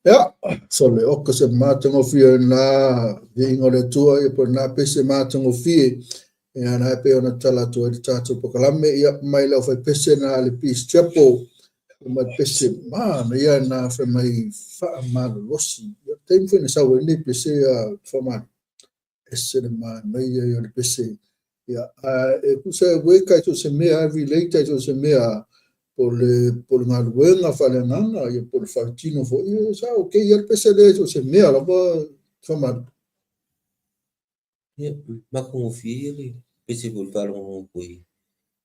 Ia, sole oka se matagofie o lena viiga o le Atua, ia po o lena pese matagofie, ia na e pei ona tatala atu ai le tatou polokalame, ia mai le aufaipese na a le Peace Chapel, mai le pese manaia na fai mai faamalolosi. Ia, taimi foi na sau ai lenei pese ia faamalu. Ese le manaia ia o le pese. Ia, a e tusa e weka i so o se mea, e relate i so o se mea, po le, po le galuega faaleagaga, ia po le faatino foi, ia, sa okay ia le pese lea i so o se mea lava faamalu. Ia, matagofie ia le pese foi i le faalogologo atu ai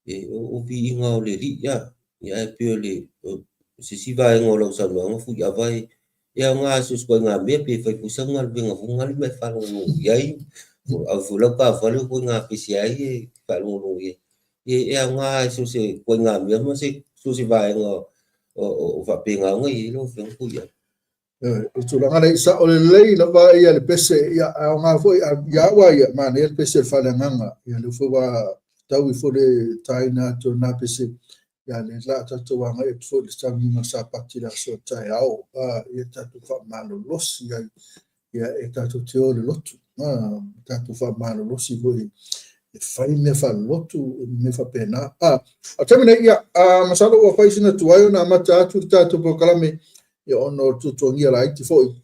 E, o viiga o le Alii, a, ia ae pei o le, o se isi vaega o lau saunoaga Fuiava e, e aoga so o se ituaiga mea pe fai foi sau galuega foi lale ma e faalogologo i ai, ave foi lau taavale o ituaiga pese ai e faalogologo i ai. Ia e aoga i so o se ituaiga mea ma se so o se vaega o faapena ona i ai lau Afioga Tuiaana. O le tulaga lea, sao lelei lava ia le pese, ia e aoga foi ia au lava ia, manaia le pese o le faaleagaga. Ia lea foi ua taui foi le taina atu o lena pese, ia lea o le a tatou agai atu foi i le sauniga o le Sapati i le aso a taeao, ia tatou faamalolosi ai ia e tatou te o i le lotu, tatou faamalolosi foi e fai mea faalelotu, mea faapena. A o le taimi nei, ia, masalo ua fai sina tuai ona amata atu le tatou polokalame, ia ona o le tuatuagia laiti foi,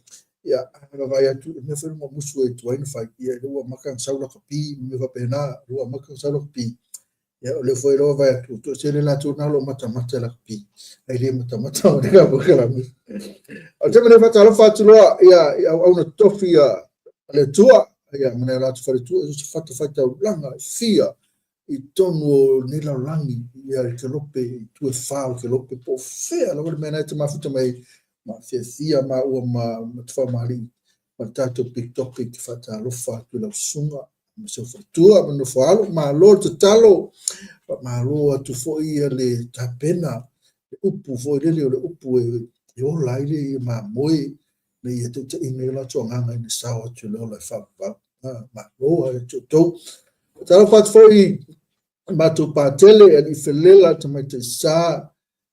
ia, a vaavaai atu, i mea foi ua musu e tuai ona fai, ia, lea ua amata ona sau lakapi ma mea faapena, lea ua amata ona sau lakapi. Ia, o lea foi ua vaai atu, toatele latou na o lo o matamata i lakapi, ae le matamata ma le polokalame. O le taimi nei, faatalofa atu loa ia, i auauna totofi a le Atua, ia, ma nai o latou faletua, i so o se fatafaitaulaga e fia i totonu o lenei lalolagi, ia, i kelope, i itu e fa o kelope, po o fea lava le mea na e te mafuta mai ai, mafiafia maua ma Tafamaalii ma le tatou Big Topic e faatalofa atu i lau susuga ma si ou faletua ma nofo alo. Malo le tatalo, faamalo atu foi ia le tapena, le upu foi lele o le upu e ola ai le mamoe ina ia taitaiina ai o latou agaga ina sao atu i le ola e faavavau. Malo ia te outou. Faatalofa atu foi i matou patele, Alii Felela, Tamaitai Sa,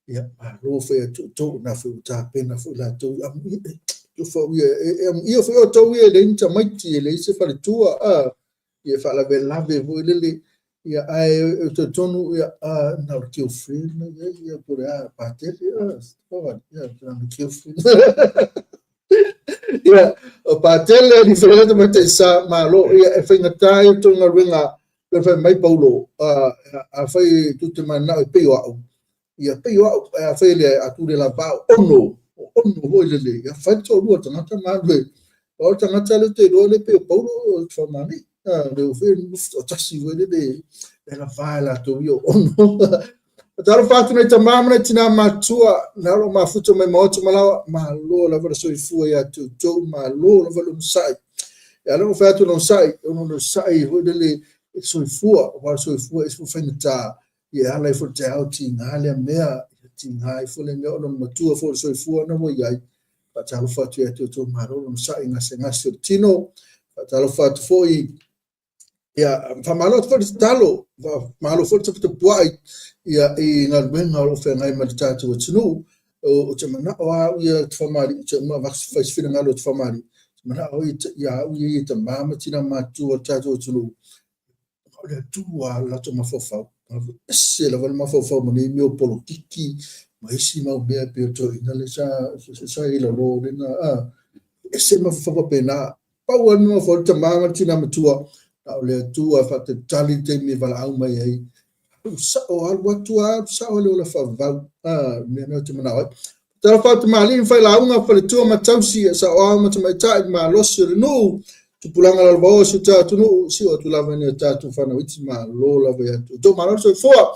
ia, malo foi ia te outou, na foi ua tapena foi latou, e amuia foi outou ia e leai ni tamaiti, e leai se faletua, a, ia faalavelave foi lele, ia, ae e talitonu, ia, a, na o le girlfriend, ia, ia, po o le a, patele, a, ia, na o le girlfriend. Ia, o patele, Alii Felela, Tamaitai Sa, malo, ia, e faigata ia tou galuega, pei ona fai mai Paulo, afai tou te mananao e pei o au, ia pei o au, ae afai e leai, a tu le lava o ono, o ono foi lele, ia fai le toalua o tagata ma alu e, o le tagata lea ou te iloa lea pei o Paulo o le Tafamaalii, le foi o tasi foi lele, e lava e latou ia o ono. Talofa atu nai tama ma nai tina matua, na o lo o mafuta mai maota ma laoa, malo lava le soifua ia te outou, malo lava le onosai. E ala ona fai atu le onosai, ona o le onosai foi lele e soifua, aua o le soifua e ese foi faigata, ia e ala ai foi le taeao tiga lea mea, ia tiga ai foi lea mea ona o le matua foi o le soifua na ua i ai. Faatalofa atu ia te outou, malo le onosai, gasegase o le tino. Faatalofa atu foi Ia, faamalo atu foi le tatalo, faamalo foi le taputapuai ia, i galuega o lo o feagai ma le tatou atunuu. Ou te manao lava au ia Tafamalii, ou te uma avatu fai se finagalo o Tafamalii, ou te manao ia au ia i tama ma tina matutua o le tatou atunuu, o le Atua lava le latou mafaufau. Ese lava le mafaufau ma nei mea o polokiki ma isi mau mea e pei o toeaiina lea sa i lalo lena, ese le mafaufau faapena. Pau lava le mea mafaufau le tama ma le tina matua, na o le Atua e faatalitali le taimi e valaau mai ai. Alu sao, alu atu lava, alu sao le ola faavavau. Le mea lena ou te manao ai. Talofa atu tamalii ma failauga, faletua ma tausi, saoao ma tamaitai, le malosi o le nuu, tupulaga lalovaoa o si o ta atunuu, sio atu lava i nai o tatou fanau iti, malo lava ia te outou, malo le soifua.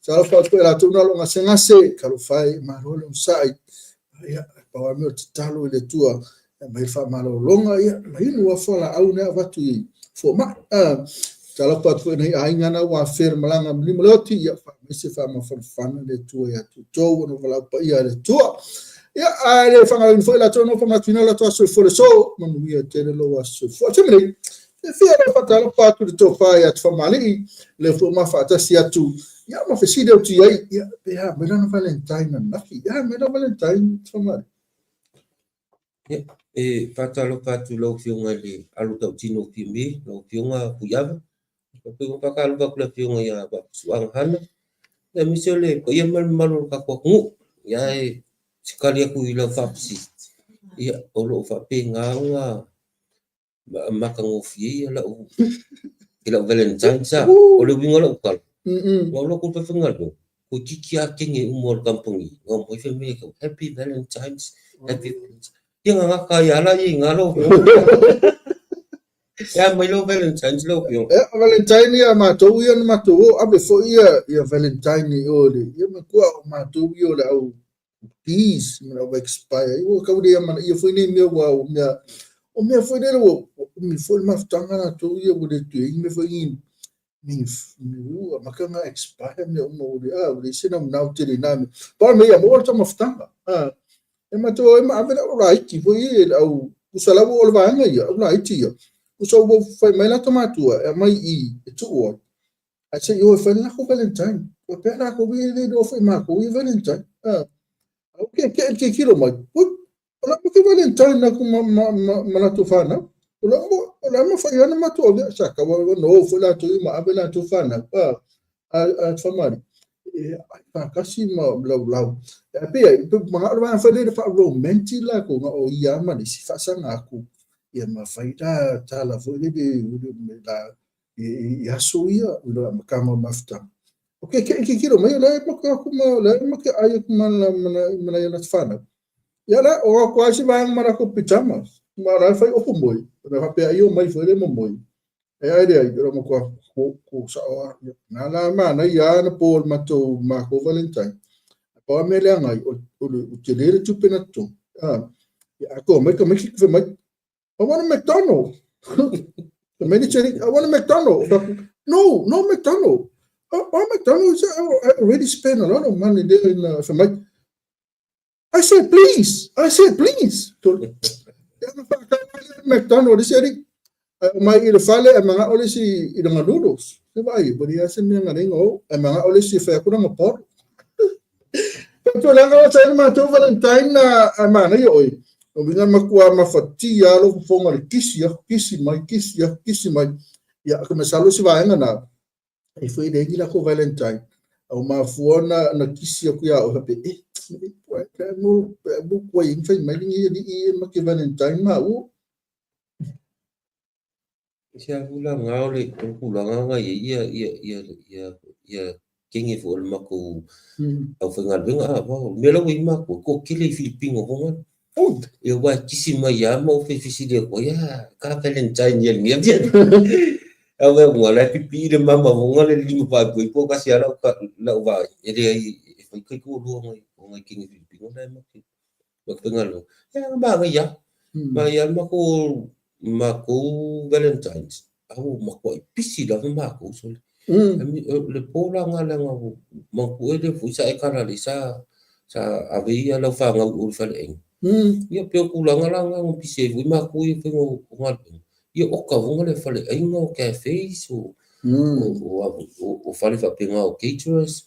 Talofa atu foi i latou na o lo o gasegase, talofa e, malo le onosai. Ia, pau lava mea o le tatalo i le Atua, e aumai le faamalologa, ia, ma inu lava fualaau na e avatu i fomai. Talofa atu foi i nai aiga na ua afea le malaga ma lima le oti, ia, faamaise faamafanafana le Atua ia te outou, ona o valaau paia a le Atua. Ia, ae le faagaloina foi latou na faamatuina latou aso soifua i le aso, manuia tele lou aso soifua. O le taimi nei, fiafia lava faatalofa atu i le tofa ia Tafamalii, lea foi ua ma faatasi atu, ia, ma fesili atu i ai, ia, pe a mai lana Valentine ananafi, a mai lana Valentine Tafamalii? Ia, e faatalofa atu i lau Afioga i le alo tautino o Fiame, lau Afioga Fuiava. Faapea foi faatalofa atu i le Afioga ia Vaafusuaga Hana, aemaise o le paia ma le mamalu o le tatou atunuu. Ia, e tali atu i lau faafesili, ia, o lo o faapena ona matagofie ia lau i lau Valentine's a. O le uiga o lau tala, na ou alu atu i le falefaigaluega, toeitiiti lava teine uma o le kamupani, na omai fai mai ia te au, Happy Valentine's, Happy Valentine's. Ia na gata ai lava la ia i ina lau afioga. E a mai lau Valentine's lau afioga? E, o Valentine ia matou ia na matou o ave foi ia ia Valentine i o le ia matua o matou ia o le au peace ma le au expire. Ua tau le amanaia foi nei mea ua o mea o mea foi lele ua umi foi le mafutaga latou ia ua le toe i ai mea foi ni Mi ua maka nga expire mea uma ua le a ua leai se naunau tele i na mea. Pau le mea ia maua le taumafataga. A e matou e ma ave le au laiti foi e le au tusa la ua o le vaega ia, au laiti ia. Tusa ua fai mai latou matua e aumai i i e tuu ai. Ae se i o e fai le latou Valentine. Faapea latou e le iloa foi e matou ia Valentine. A Au ke ke ke kilo mai. Ui, o la ke Valentine na ku ma ma ma ma latou whanau. O la mo o la ma whai ana matou avea sa ka wa no fo latou i ma ave latou whanau. A a a whamari. E ai whakasi ma lau lau. E pe ai pe mga o le whai le wha romantic la ko nga o ia ma le si whasanga aku. Ia ma whai la tala fo le le la i aso ia, i le amataga o le mafutaga. O ke keʻi kikilo mai, o lea e make aku ma, o lea e make ai aku ma na, ma na, ma nai ana whanau. Ia la, o aku ai se vaega ma lako pajamas. Ma la e whai opo moi. O na whapea i o mai fo le mo moi. E ai le ai, o la matua ko, ko sa o a. Nā la mana ia ana po o le matou mākou Valentine. Pa o mea lea ngai, o, o le, o te lele tupe na tonu. Ah, ia, a ko mai ka mai ki mai, I want a McDonald. The manager, I want a McDonald. No, no McDonald. Oh, oh McDonald's, I already spent a lot of money there in for my. I said, please. I said, please. McDonald, isi ari, mai i le fale, e manga ole si i langa noodles. Se vai, bodi ase mea nga lenga o, e manga ole si whai aku langa poro. Tulaga o sa matou Valentine na a manaia oi. O winga makua mafatia lo fofoga le kisi aku, kisi mai, kisi aku, kisi mai. Ia, ka masalo se vaega na, e foi le ngi lako Valentine. Au mafua na, na kisi aku ia o hape, e, e, mo, mo kua ingi fai mai lingi li i e make Valentine ma u. Se a tulaga o le tulaga na i ai ia ia ia ia ia kenge foi o le matou aufaigaluega a aua o le mea la ua i ai matou e toatele i Filipino foi na ia aua e kisi mai lava ma ou fesili atu ai, a ka Valentine ia lenei afiafi ae ou fai atu, la e pipii le mama foi na le lima faaipoipo tasi lava lau vaai e leai e fai taitoalua o nai kenge Filipino la e matou Faigaluega. Ia, na manaia. Manaia le matou, matou Valentine's. A ua matuai pisi lava matou sole. Le po la na leaga ua manatua e le foi sa e kala lelei sa sa ave ia lau fanau i o i le faleaiga. Ia pei o tulaga la na na pisi ai foi matou ia faiga o galuega. Ia oka foi le faleaiga o cafes o o fale faapena o caterers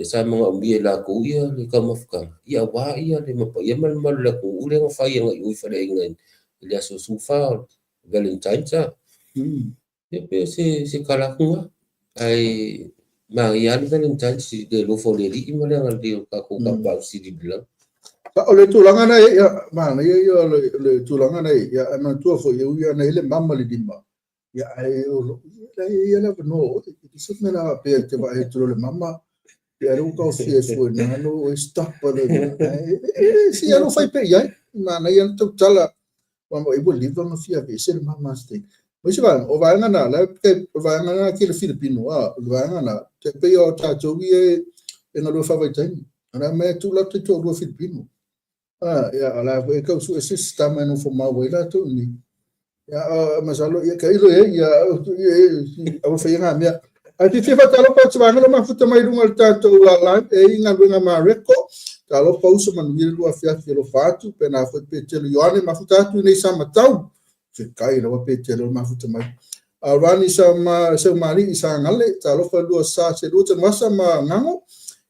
sa manaomia e latou ia le taumafataga ia aua ia le mapaia ma le mamalu o le atunuu lea na fai agai i o i faleaiga i le aso 14 o Valentine's a. Ia pei o se tala atu lena. Ae manaia lava le Valentine's i le alofa o le Alii ma le agalelei o le tatou Tapaau Sili i le Lagi. O le tulaga na ia, manaia ia o le tulaga na ia, ae manatua foi, e ui lava na i le mama le lima, ia ae o lo o i ai le avanoa o oe. E se mea la faapea e te vaai atu loa i le mama, ia lea ua taofia e fua ina lo e stop le e si alo fai pe i ai. Manaia le tautala Mama, e ua leva ona fia aveese le mama se taimi. Ma isi vaega, o vaega na, la e, o vaega na ki le Filipino, a, o le vaega na, te pei o tātou i e, e galue faavaitaimi. O la mea tu la te toalua Filipino. A, ia, o la e kau su e se sistema e nofo mau ai latou ni. Ia, a, masalo, ia, ka ilo e, ia, ia, aua whai ngā mea. Ae fiafia faatalofa atu vaega lo mafuta mai lunga o le tatou live e i galuega Mareko. Talofa uso manuia le lua afiafi alofa atu. Pena foi Petelo Ioane mafuta atu i nei Samatau. Fekai lawa Petelo mafuta mai. A Rani sa ma Seumali'i sa gale talofa lua sa se lua Tanuvasa ma Gago.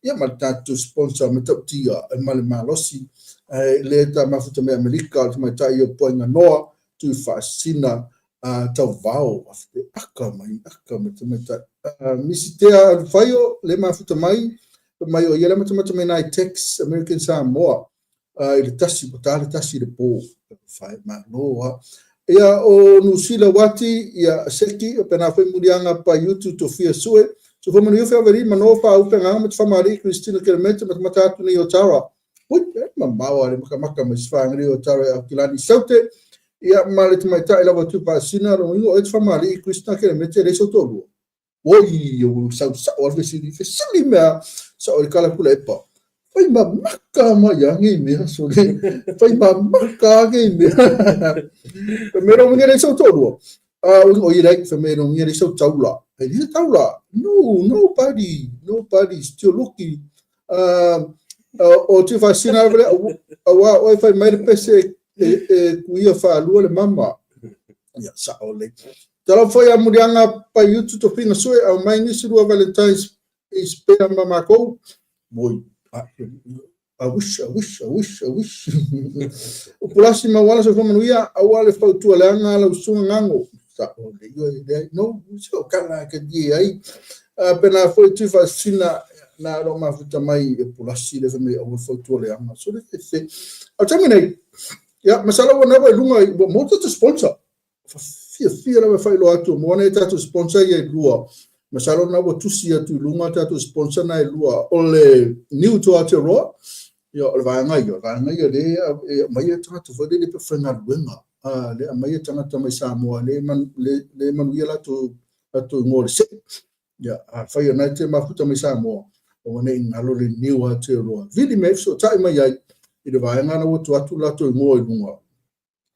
Ia ma le tatou sponsor matautia e ma le malosi. Ae le ta mafuta mai Amerika o le tamaitai o Puaiga Noa Tuifaasisina a tauvao a te aka mai aka mai tamaitai. Misitea Alufaio le mafuta mai mai o ia le matamata mai nai Tex American Samoa i le tasi ua ta le tasi i le po fai malo a ia o Nusila Wati ia Seki o pena foi mulianga pa YouTube Tofia Sue so foi manuia fe averi mano fa upe nganga ma te whamari Christina Kelemete matamata atu nei o Tara Ui, e mamao a le makamaka mai se whangari o Tara e Aukilani Saute Ia, ma le tamaitai lava tu paasina, lona uiga o oe te famalii Krishna Kelemete leai sou toalua. Oi, ua sau sao a le fesili, fesili mea sao i le kala kula epa. Fai mamaka mai a ngei mea, sole. Fai mamaka a ngei mea. Ka mea lona uiga leai sou toalua. A o i leai, fai mai e leai sau taula. E leai se taula. No, nobody, nobody still looking. O te whasina lava lea, auā oe fai mai le pese e kuia whaalua le mama. Ia, sao lelei. Tala foi a muliaga pai utu tofiga sue, au mai nisi lua Valentine's i spare ma makou. Moi, I wish, I wish, I wish, I wish. Upulasi mauala soifua manuia, aua le fautua leaga lau susuga Gago. Sao lelei oe, leai, no, se o kala ka die ai. Pena foi tui faasina na lo mafuta mai e Pulasi le fai mai aua le fautua leaga. So le fefe. A o taimi nei, ia, masalo ua naua i luga, ua maua tatou sponsor. Fiafia lava e faailoa atu, maua nei tatou sponsor ia e lua. Masalo na ua tusi atu i luga tatou sponsor na e lua. O le New to Aotearoa, ia, o le vaega ia, o le vaega ia le e aumai e tagata foi lele pe faigaluega. Le aumai e tagata mai Samoa le, man, le, le manuia latou latou igoa o le see. Ia, afai o na e te mafuta mai Samoa, aua ne i galo le New Aotearoa. Vili mai, fesootai mai ai i le vaega na ua tuu atu latou igoa i luga.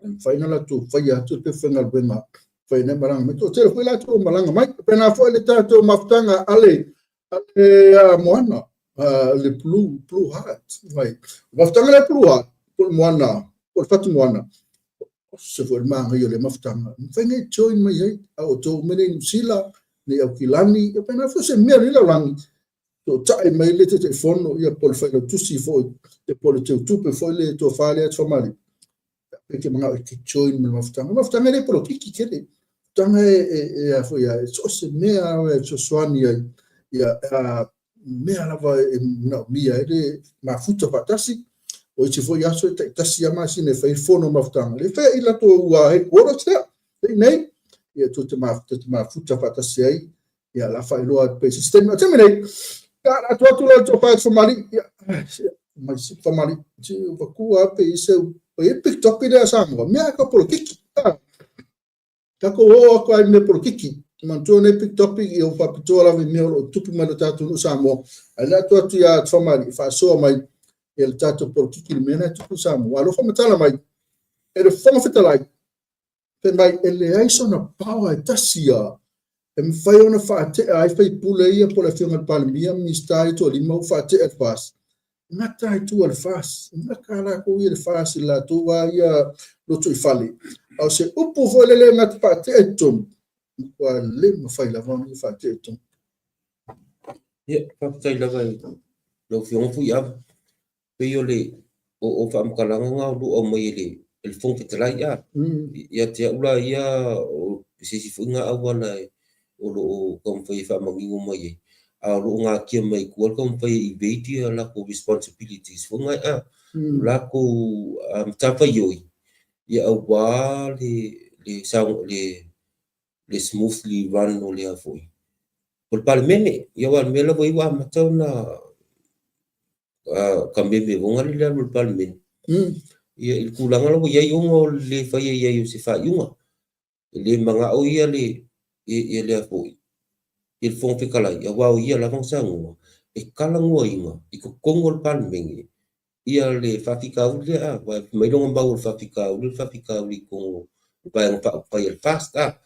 E mafai ona latou faia atu le pepa faigaluega fai nei malaga mai. Toatele foi latou o malaga mai. Pena foi le tatou mafutaga a le Moana, le Blue Heart. Mai. Mafutaga le Blue Heart, po le Moana, po le Fatu Moana. O se foi le manaia o le mafutaga. Mafai nei join mai ai, a o tou mai nei Niu Sila, nei Aukilani, e pena foi se mea o le lalolagi, toatai mai le Taitaifono, ia po o le Failautusi foi, ia po o le Teutupe foi le tofa lea Atufamalii. E te manao e te join ma le mafutaga. O le mafutaga e le polokiki tele. Mafutaga e a foi a, e so o se mea lava e fesoasoani ai, ia, mea lava e manaomia ai le mafuta faatasi. O isi foi aso e taitasi lava masina e fai ai fono mafutaga. Le faia i latou headquarters lea, i nei, ia tou te mafuta faatasi ai, ia la faailoa atu pea i se isi taimi. O le taimi nei, ia, la atu atu la le tofa e Famalii, ia, mai si Famalii, si vaku a pe i se, e pick up i lea Samoa, mea ka polokiki. Takou oo aku ai mea polokiki. Manatua nei pick up i o faapitoa lava i mea o lo o tupu mai le tatou nuu Samoa. Ae le atu atu ia Famalii, faasoa mai ia le tatou polokiki i le mea na e tupu i Samoa. Alofa matala mai, e le Fofoga Fetalai, Fai mai, e leai sona power e tasi ia e mafai ona faatea ai faipule ia po o le Afioga i le Palemia, Minisita ia toalima ua faatea i le FAST. E gata i tua i le FAST, e gata latou ia i le FAST i le latou lava ia lotoifale. A o se upu foi lele e gata faatea i totonu, matua le mafai lava ona ia faatea i totonu. Ia, faafetai lava i lau Afioga Fuiava. Pei o le o faamatalaga na o lo o aumai e le e le Fofoga Fetalai a. Ia te au la ia o se isi foi na auala o lo o taumafai e faamanino mai ai, a o lo o natia mai tua le taumafai e evade ia latou responsibilities foi na a. O latou matafaioi ia aua le le le le smoothly run o le a foi o le Palemene. Ia aua o le mea la ua i ai ua amata ona kameme foga le alu o le Palemene. Ia i le tulaga la ua i ai ona o le le faia i ai o se faaiuga. E le manao ia le ia le a foi ia le Fofoga Fetalai aua o ia lava na saunoa e talanoaina i totonu o le Palemene ia le faafitauli lea aua e fai mai lona mau o le faafitauli o le faafitauli i totonu o le Vaega Faaupufai a le FAST a.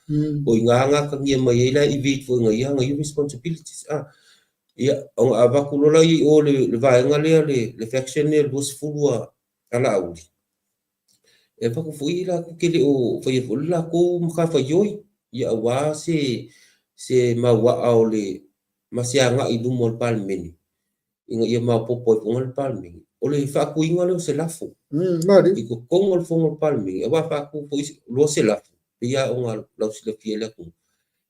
O i ina na atagia mai ai la e evade foi e ia ana ia responsibilities a. Ia, ona avatu loa lea i o le vaega lea, le faction lea 20 a Laauli, e avatu foi latou te le o faia foi le latou matafaioi, ia aua se se mauaa o le ma se agai i luma o le Palemene, ina ia maopoopo ai foi le Palemene. O le faatuina lea o se lafo i totonu o le Fono a le Palemene, aua a faatu foi loa se lafo, pei lava ona lausilafia e le atunuu,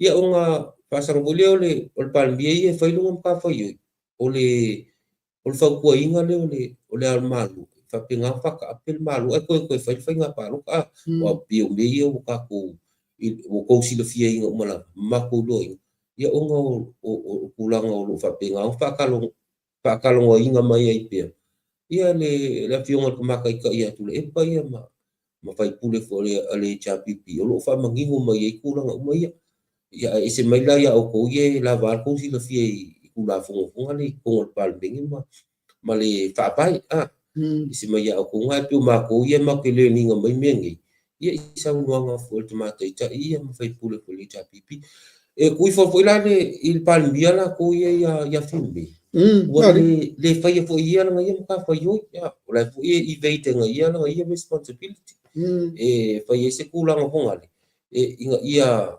Ia ona faasaga foi lea o le o le Palemia ia e fai lona matafaioi, o le o le fautuaina lea o le o le Ao o le Malo, e faapena ona faataape le Malo ae toe toe fai le faiga palota. A, aua pei o mea ia ua tatou ua outou silafiaina uma lava ma matou iloaina, ia ona o o o tulaga o lo o faapena ona faatalanoaina mai ai pea ia le le Afioga i le Tama Taitai ia Tuilaepa ia ma ma faipule foi a le HRPP, o lo o faamanino mai ai tulaga uma ia. Ia, ae ese mai la ia outou ia e lava a le tou silafia i Tulafono foi lea i totonu o le Palemene ma le Faavae, a. Ese mai ia outou na, ae pei o matou ia matou te learn ina mai mea nei. Ia i saunoaga foi a le Tama Taitai ia ma faipule foi o le HRPP. E tuu ifo foi la le, i le Palemia latou ia ia, ia Fiame, ua le, le faia foi e ia lana ia matafaioi. Ia, o la e foi e evade e ia lana ia responsibility. E fai ai se tulaga fogale, e, ina ia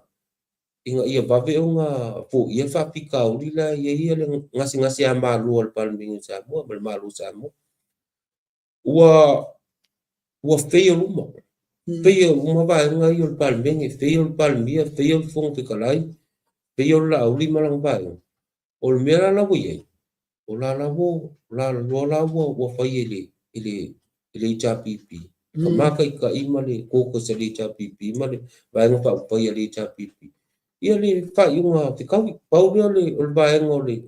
ina ia vave ona foia le faafitauli la e i ai le gasegase a Malo a le Palemene o Samoa ma le Malo o Samoa. Ua ua fail uma, fail uma vaega ia o le Palemene, fail le Palemia, fail le Fofoga Fetalai, fail le Laauli ma lana vaega. O le mea la la ua i ai, o la la ua, o la loa la ua, ua fai e le, e le, e le HRPP, ka mataitai ma le caucus a le HRPP ma le Vaega Faaupufai a le HRPP, ia le faaiuga fetaui. Pau lea o le, o le vaega o le,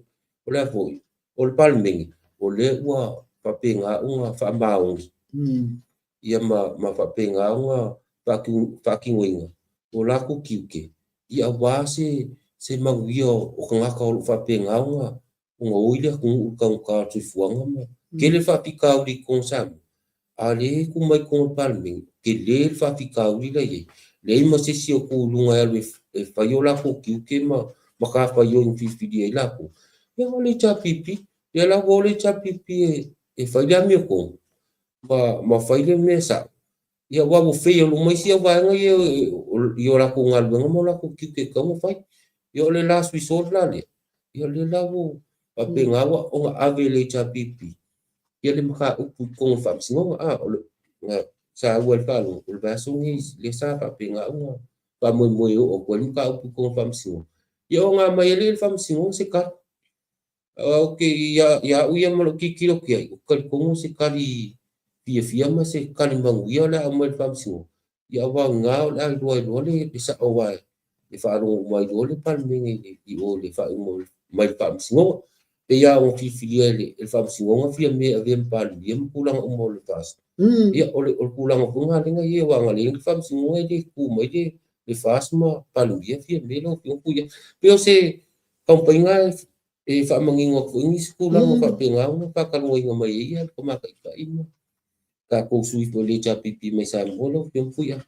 o le a foi, o le Palemene, o lea ua faapena ona faamaoni, ia ma, ma faapena ona faatinoina o latou tiute, ia aua se, se manuia o tagata o lo o faapena ona, ona oi le atunuu i le taugata o le soifuaga ma tele faafitauli i totonu o Samoa. A o lea e tu mai i totonu o le Palemene, tele le faafitauli la e i ai. Leai ma se isi o tu i luga e alu e fai o latou tiute ma matafaioi na filifilia ai latou. Ia o le HRPP, lea la ua o le HRPP e fai le amiotonu ma fai le mea sao. Ia aua ua fail uma isi vaega ia i o latou galuega ma o latou tiute e tatau ona fai. Ia o le last resort la lea, ia lea la ua faapena ona ave e le HRPP ia le mataupu i totonu o le Faamasinoga. A, o le, na saua i le faalogo, o le vaiaso lenei lea sa faapena ona faamoemoe e oo atu ai le mataupu i totonu o le Faamasinoga. Ia ona aumai ai lea e le Faamasinoga se tali. Aua ou te, ia, ia au ia ma lou tilotilo atu i ai, ou te talitonu o se tali fiafia ma se tali manuia o le a aumai e le Faamasinoga. Ia aua o lena o le a iloa ai loa le, le sao aua e faalogo uma ai loa le Palemene i o i le faaiuga mai le Faamasinoga. Pei lava ona filifilia e le Faamasinoga Fiame e avea ma Palemia ma tulaga uma o le FAST. Ia, o le tulaga foi lena lea na i ai, aua ana leai ni Faamasinoga e le tu mai le FAST ma Palemia Fiame lau Afioga Tuiafa. Pei o se taumafaiga e faamanino atu foi nisi tulaga faapena ona faataloaina mai ai le Tama Taitai ma tatou sui foi le HRPP mai Samoa lau Afioga Fuiafa.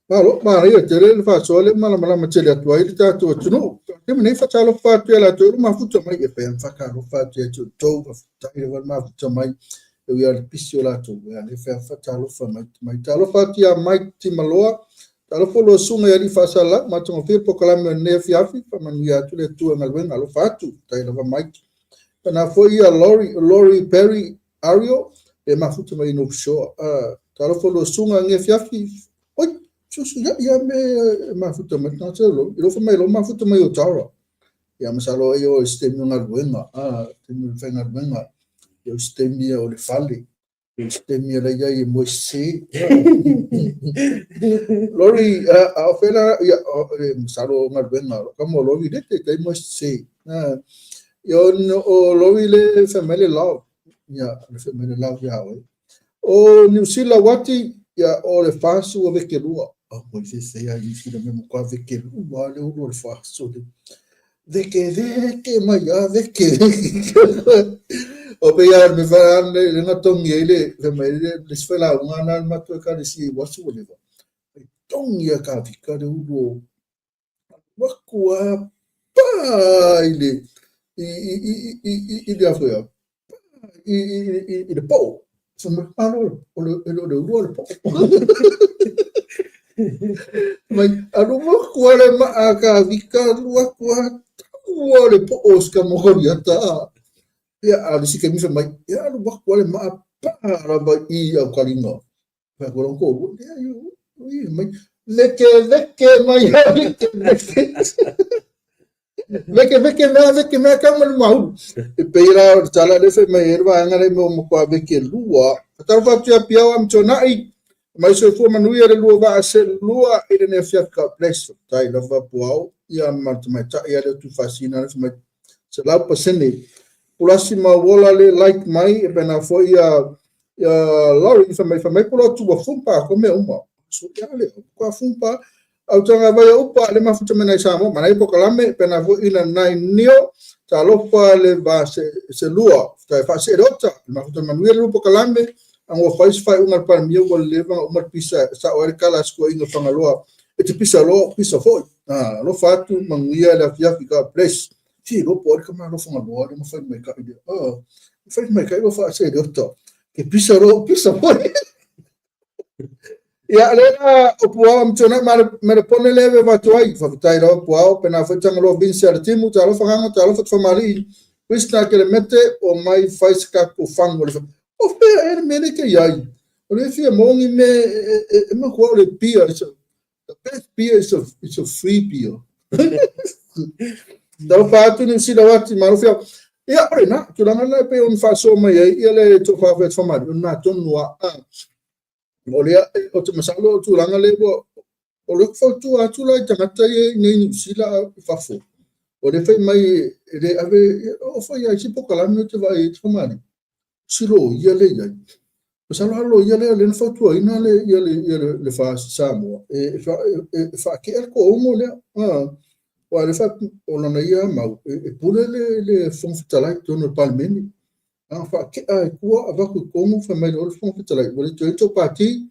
Malo, manaia tele le faasoa lea malamalama tele atu ai le tatou atunuu. Taimi nei faatalofa atu ia latou e mafuta mai e fai faatalofa atu ia te outou, faafetai lava le mafuta mai e ui lava i le pisi o latou, ia lea fai faatalofa mai mai. Talofa atu ia Mike Timaloa, talofa lua susuga i alii faasalalau, matagofie le polokalame o lenei afiafi, faamanuia atu le Atua i galuega, alofa atu, faafetai lava Mike. Faapena foi ia Lori, Lori Perry Ario, e mafuta mai i North Shore. Talofa lua susuga i lenei afiafi, oi, susu ia, ia me e mafuta mai tagata lo, i lofa mai lo mafuta mai o Tara. Ia masalo ai o se taimi o galuega, taimi o le faigaluega, ia o se taimi o le fale, o se taimi o la iai e moe sese. Lori, a o fela, ia, masalo o galuega, lo ka mo Lori le te tai moe sese. Ia o Lori le fai mai le love, ia le fai mai le love ia oe. O Niu Sila Uati, ia o le FAST ua vekelua. Oi se se ia Niu Sila me matua vekelua le ulu o le FAST o le veke veke mai a veke veke. O pe ia me fa le le na tongi ai le fai mai le le se failauga na le matou ekalesia i Wasu ua leva. E tongi ia ka vika le ulu o alu aku a pa i le i i i i i i le a foi a i i i i le po'o. Fai mai, malo o le e le o le ulu o le po'o. Mai, alu atu a le maa ka vika alu atu a tau o le po'o o si tama o Koliata. Ia, a o le isi taimi fai mai, ia alu atu a le maa pa lava i aukaliga. Fai atu lona toalua, leai, ui, mai, veke veke mai a veke veke. Veke veke mea, veke mea kau ma le maulu. E pei la o le tala lea fai mai ai le vaega lea mo matua veke lua. Faatalofa atu ia Piao Amituanai, mai soifua manuia le lua vaa se lua i lenei afiafi. God bless. Faafetai lava Puao ia ma le tamaitai ia lea Tuifaasina lea fai mai 100%. Pulasi Mauola le like mai e pena foi ia ia Lori fai mai fai mai polo atu ua fumpa ko mea uma. So ia le ko fumpa au tanga vai upa le mafuta mena i Samoa manai pokalame pena foi ina nai nio talofa le va se se lua tai fa se ota mafuta manuia le pokalame. Anga ua fai se faaiuga a le Palemia ua leva ona uma le pisa e sao ai le tala a si toeaina o Fagaloa, E te pisa loa, ou pisa foi. A, alofa atu, manuia le afiafi, God bless. Fia iloa po o ai le tama alofa Fagaloa lea na fai maita'i lea. A, fai maita'i ua faasee le ota. Ke pisa loa, ou pisa foi. Ia, lea la o Puao ma Tuanai ma le pone lea e avatu ai. Faafetai lava Puao, pena foi Tagaloa Vince Alatimu, talofa Gaga, talofa Tafamalii, Krishna Kelemete, o mai fai se tatou fagu o le O fea ea le mea lea e te i ai? O lea e fia maua ni mea e matua o le beer, it's a, the best beer is a, it's a free beer. Talofa atu Niu Sila o atu, malo fia. Ia, o lena, tulaga lena e pei ona faasoa mai ai ia le tofa fai Tafamalii, o lena tonu lava. O lea, ou te masalo o tulaga lea ua, o le fautua atu la i tagata ia i inei i Niu Sila a i fafo, o lea fai mai e le ave, o fai ai si polokalame ou te vaai ai Tafamalii, si loia lea i ai. Masalo a loia lea lea na fautuaina le ia le ia le, le FAST Samoa e, e, e, e faatea le toauno lea. Ah, aua lea fa, o lana ia mau e, e pule le, le Fofoga Fetalai totonu o le Palemene. A faatea e tua avatu i totonu fai mai loa le Fofoga Fetalai, ua le toe i tou pati,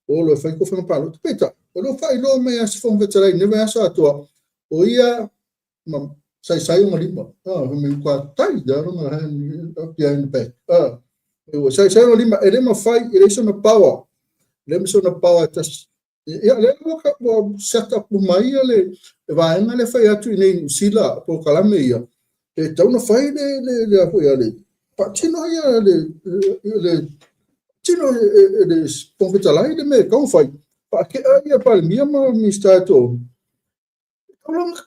o lo e fai tou faiga palota. Peitai, o lo o faailoa mai lava si Fofoga Fetalai i lenei vaiaso atoa, o ia ma saisai ona lima. Ah, fai mai ua tai ia lona hand up behind the back. Ah, ua saisai ona lima, e le mafai, e leai sona power. E leai ma sona power e tasi. Ia, lea ua, ua set up uma ia le, le vaega lea fai atu i nei Niu Sila, polokalame ia, e tatau ona fai le, le, le, a foi le, faatino ia le, le, tino e, e, e le Fofoga Fetalai le mea e tatau ona fai. Faatea ia Palemia ma Minisita e toaono.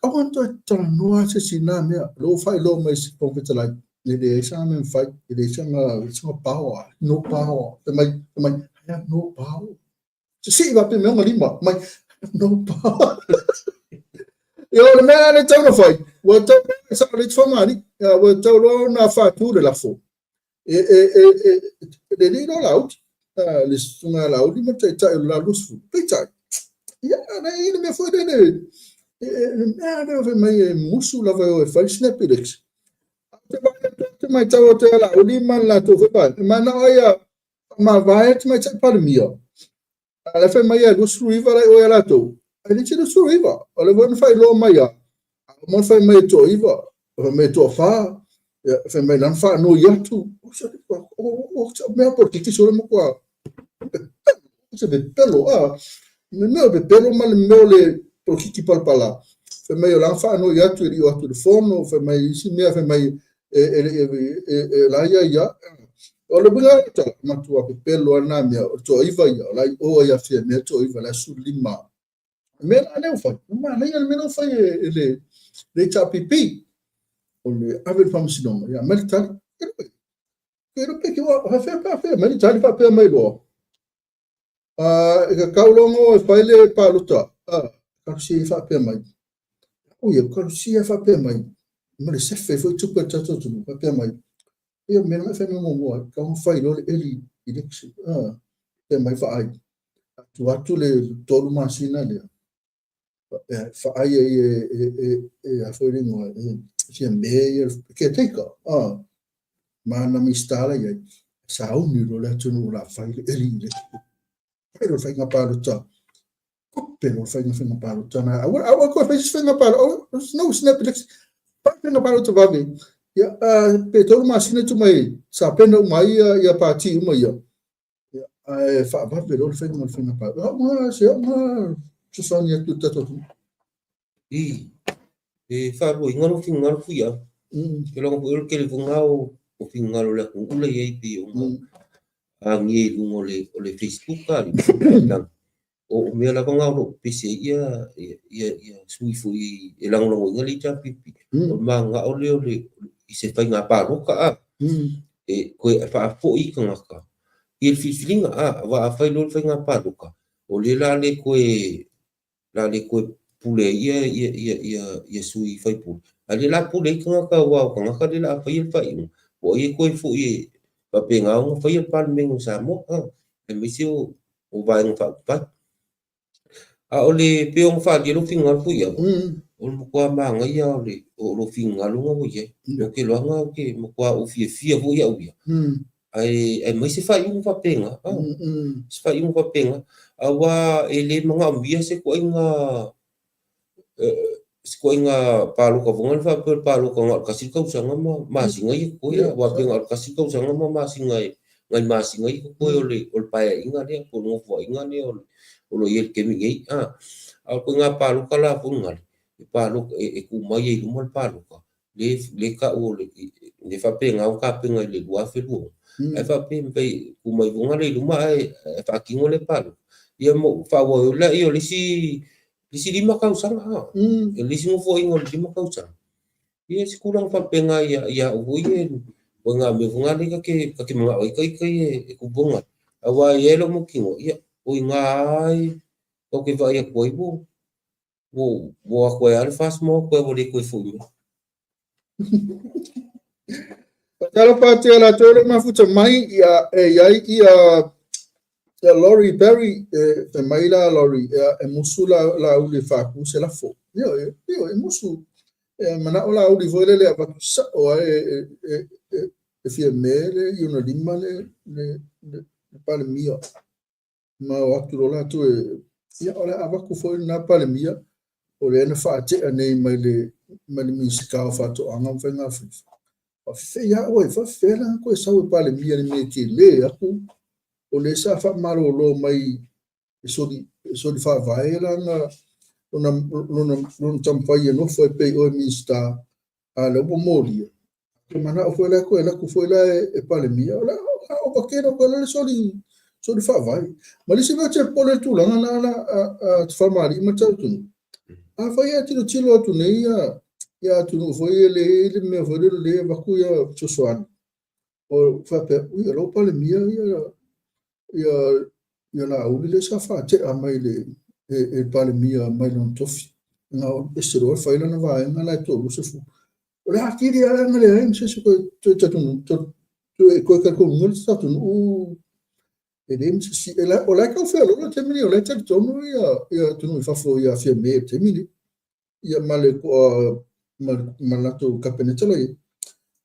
Aua na toe talanoa se isi i na mea. O lea ua faailoa mai e si Fofoga Fetalai, e leai sana mea mafai, e leai sana, sana power, no power. Fai mai, fai mai, I have no power. Sisii faapea mai ona lima, mai, I have no power. Ia, o le mea lea e tatau ona fai, ua tatau e sao le Tafamalii, ua tatau loa ona faatu le lafo. E, e, e, e, le alii loa Laauli, le susuga ia Laauli ma le taitai o le la 20. Peitai, ia, na i le mea foi lele, e, e, le mea lea fai mai e musu lava e o e fai snap election. Te vaai atu, te matau atu ia Laauli ma le latou foi vaega, e manao ai ia faamavae le Tamaitai Palemia. A la fai mai ia 29 la i o ia latou. Ai le te 29. O le foi na faailoa mai a. A uma ona fai mai e toaiva, fai mai e toafa, ia, fai mai lana faanoi atu. O mea polokiki solo matua se pepelo, a. Le mea o pepelo ma le mea o le polokiki palapala. Fai mai o lana faanoi atu e le i o atu i le fono, fai mai isi mea, fai mai e, e, e, e, e la ia ia. O le uiga o le tala, matua pepelo lava na mea, o le toaiva ia, o la i o ai a Fiamē toaiva, la e 15. O le mea la lea ua fai, ua manaia le mea lea ua fai e, e le, le HRPP, o le ave i le faamasinoga, ia aumai le tali. Ke iloa pe ke ua, faafefea pe a fea mai le tali faapea mai loa. E tatau loa ona o e fai le palota, talosia ia faapea mai. Ui, e talosia faapea mai, ma le sefe foi tupe a le tatou atunuu, faapea mai. Ia, mea na e fai mai muamua, e tatau ona fai loa le early election. Faapea mai vaai. Tuu atu le 3 masina lea, faai ai e a foi le igoa, e Fiamē ia le caretaker, ma ana Minisita la i ai, sauni loa le atunuu o le a fai le early election. Fai loa le faiga palota, kope loa le faiga faiga palota na. Aua aua koe fai se faiga palota, no snap election. Fai faiga palota vave. Ia, pe 3 masina atu mai, sapena uma ai ia, ia pati uma ia. Ia, ae faavave loa le faiga o le faiga palota. Au nga, se au nga fesoasoani atu i le tatou atunuu. I, e faaluaina lou finagalo Fuiava. E logo foi o le tele foi lena o finagalo o le atunuu la i ai pei ona agia i luga o le Facebook a le o mea lava na o lo o pepesi ai ia ia ia sui foi e lagolagoina le HRPP. O le mananao lea o le i se faiga palota a e toe faafoi i tagata i le filifiliga a aua afai loa le faiga palota o lea la le toe la le toe pule ai ia ia ia ia ia sui faipule. A lea la pule ai tagata aua o tagata lea la a faia le faaiuga, po o ai e toe foi e faapena ona faia le Palemene o Samoa, a, aemaise o o Vaega Faaupufai. A o le pei ona faaalia lou finagalo foi au, o le matua manaia o le o lou finagalo na ua i ai. Ou te iloaina ou te matua ou fiafia foi au ia. Ae aumai se faaiuga faapena, se faaiuga faapena, aua e le manaomia se ituaiga se ituaiga palota foi lea faapea o le palota na o le tasi le tausaga ma masina ia totoe, aua pe na o le tasi le tausaga ma masina e nai masina ia totoe o le o le paeaiga lea po o le nofoaiga lea o lo o i ai i le taimi nei. A o le ituaiga palota la foi lena e palota e tuu mai ai i luma le palota lea e tau o le e faapena ona tapena i le 2026, ae faapea e mafai e tuu mai foi lea i luma ae faatino lea palota, ia ma faaauau ai lea o le isi isi 5 tausaga, o le isi nofoaiga o le 5 tausaga. Ia se tulaga faapena ia au foi ia, o ituaiga mea foi na lea ta te manao ai ita e tupu ai, aua e i ai lou mautinoa, ia o i ina lava tatou te vaai atu ai ua ua o atu ai lava le FAST ma o atu ai ua le toe foi mai. Talofa atu ia latou o lo o mafuta mai, ia, e i ai ia, ia Laurie Barry, e fai mai la Laurie, ia, e musu la, Laauli e faaku se lafo. Ioe, ioe, e musu. E manao Laauli foi lele e avatu sao lava e, e, e, e, e Fiame le i ona lima le, le, le, le Palemia. Ma o atu loa latou e, ia, o le a avatu foi lena Palemia, o lea na faatea nei mai le, mai le Minisita o Faatoaga ma Faiga Faiva. Faafefea ia oe, faafefea la ona toe sau e Palemia i le mea e tele atu, o lea sa faamalolo mai e soli, e soli faavae lana, lona, lona, lona taumafai e nofo ai pei oe Minisita, a o lea ua molia. Ke manao foi la toe alu atu foi la e Palemia, o le a ova tele atu ai la le soli, soli faavae. Ma le isi mea ou te popole i le tulaga lena la a Tafamalii ma Tauatunuu, afai e tilotilo atu nei ia, ia atunuu foi ia le i ai le mea foi lele lea e avatu ia fesoasoani, o faapea, ui, o la ua Palemia ia, ia, ia Laauli lea sa faatea mai le, e, e Palemia mai lona tofi. Na ese loa fai lana vaega la e 30. O le atili lava na leai ma se isi toe toe toe talitonuina le atunuu e leai ma se isi. O la e tau feoloolo le taimi lenei, o la e talitonu ia atunuu i fafo ia Fiame i le taimi lenei, ia ma le toa ma le latou Kapeneta la i ai.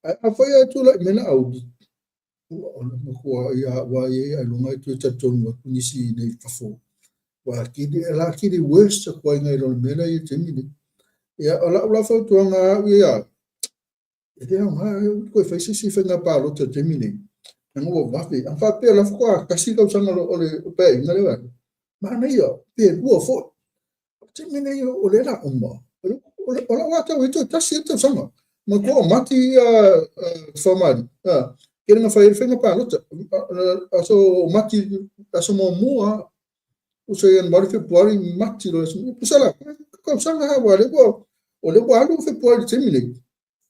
Ae afai lava e tulai mai Laauli, o le matua ia aua ia ailoga e toe talitonu atu nisi i inei i fafo. Ua atili, e la atili worse atu ai nai lo le mea la e i ai i le taimi lenei. Ia, o lau la fautuaga au ia, e le aoga e toe fai se isi faiga palota i le taimi lenei. Leaga ua vave. A faapea o la faatoa tasi le tausaga o le Paeaiga lea, manaia, pe lua foi. O le taimi lenei o lea o le a uma. O lau lava tau ai toe tasi le tausaga. Matua o Mati ia Tafamalii, kei na fai ai le faiga palota. Aso o Mati, aso muamua Uso Ianuari, Fepuari, Mati loa aso. Tusa la, tausaga lava aua lea ua, o lea ua alu Fepuari i le taimi nei.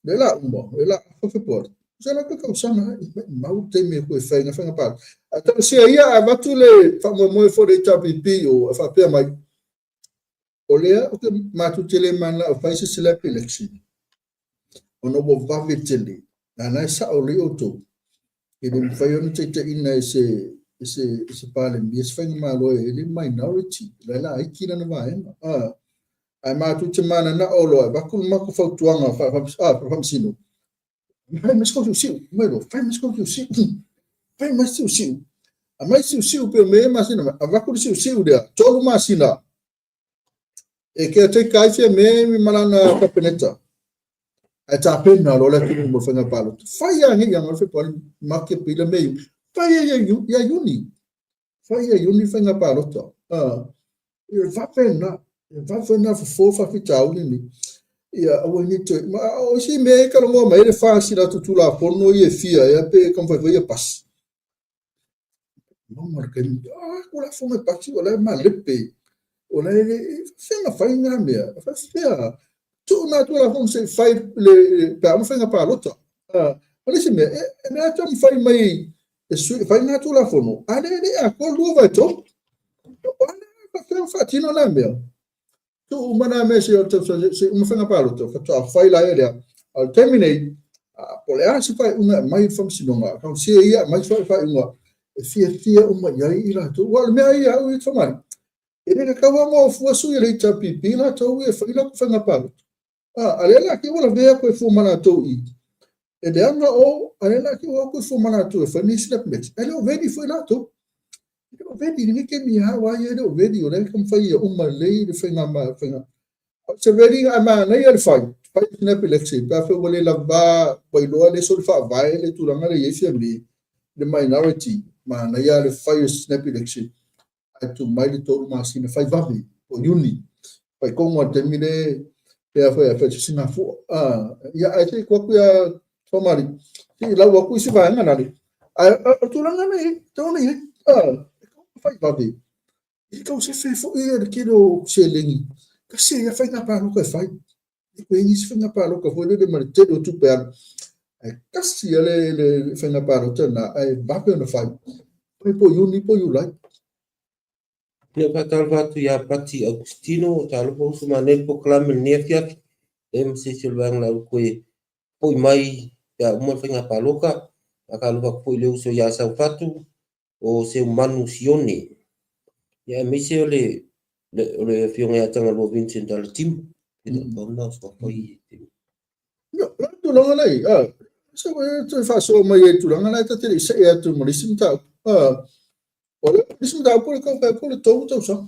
Lea la uma, lea la afa Fepuari. Tusa la toe tausaga lava, maumau le taimi e toe fai ai faiga palota. Ae talosia ia a avatu le faamoemoe foi le HRPP o e faapea mai, o lea ou te matou te le mananao e fai se slap election ona ua vave tele. A na e sao lelei outou, e le mafai ona taitaiina e se, e se, e se Palemia se faigamalo e le minority, o la e laiti lana vaega. A, ae matou te mananao loa e avatu le matou fautuaga faamasino, fai mai se tou siusiu, mai loa, fai mai se tou siusiu, fai mai se siusiu, aumai siusiu pe o mea e masina mai, avatu le siusiu lea, 3 masina, e caretaker ai Fiame ma lana Kapeneta, ae tapena loa le atunuu mo le faiga palota. Fai lava nei ia Fepuari, Mati, Aperila, Mei, Iuni. Fai ia ia Iuni. Fai ia Iuni faiga palota. E vave na, e vave na fofo faafitauli ni. Ia aua nei toe, ma o isi mea e talanoa mai ai le FAST i latou Tulafono ia e fia ea pe taumafai foi ia pasi. Mauma le taimi, ah, Tulafono e pasi o la e malepe. O la e faafefea ona fai na mea, faafefea tuu na Tulafono se i fai le, pe a uma faiga palota. Ah, o le isi mea, e le taumafai mai e sui, fai na Tulafono, a lea e le i atoa 2/3. O a faafefea ona faatino na mea. Tuu uma na mea se i uma faiga palota, faatoa fai laia lea. A o le taimi nei, po o le a se faaiuga e aumai i le Faamasinoga, talosia ia aumai se faaiuga e fiafia uma i ai i latou. Aua o le mea ia au ia Fagalii, e le tatau lava ona o fua sui o le HRPP latou ia e fai latou faiga palota. A lea la ua lavea atu ai fua ma latou i. E leaga o, a lea la te o atu i fua ma latou e fai ni snap election, ae le o ready foi latou. E le o ready i lenei taimi lava, aua ia e le o ready, o lea e taumafai ia uma lelei le faiga ma faiga. Se ready ae manaia le fai, fai le snap election, pe afai ua le lava, ua iloa le soli faavae le tulaga lea e i ai Fiame, le minority, manaia le fai o snap election, ae tuu mai le 3 masina, fai vave, po o Iuni, fai tonu lava i le taimi le pe afai e fai se Singafua. Ia, ae se i tuu atu ia Faumaliu, se i lau atu isi vaega nale. Ae o le tulaga lena e i ai, tatau ona i ai, e tatau ona fai vave. I tau sefe foi le tele o seleni, tasi ai lava faiga palota e fai. E toe i ai nisi faiga palota foi lele ma le tele o tupe alu. Ae tasi lava le faiga palota lena, ae vave ona fai. Fai po o Iuni po o Iulai. Ia, faatalofa atu ia Pati Augustino, talofa uso manaia le polokalame i lenei afiafi. E ma se isi o le vaega o le a ou toe foi mai pe a uma le faiga palota. Faatalofa atu foi i le uso ia Saufatu o Seumanu Sione. Ia aemaise o le o le afioga ia Tagaloa Vincent Alatimu. E le o pau na o suafa i Ia, o le tulaga la i ai, se ua toe faasoa mai ai i le tulaga la e ta te le i see atu ma le isi mataupu. O le isi mataupu o le tau fai atu o le 3 tausaga.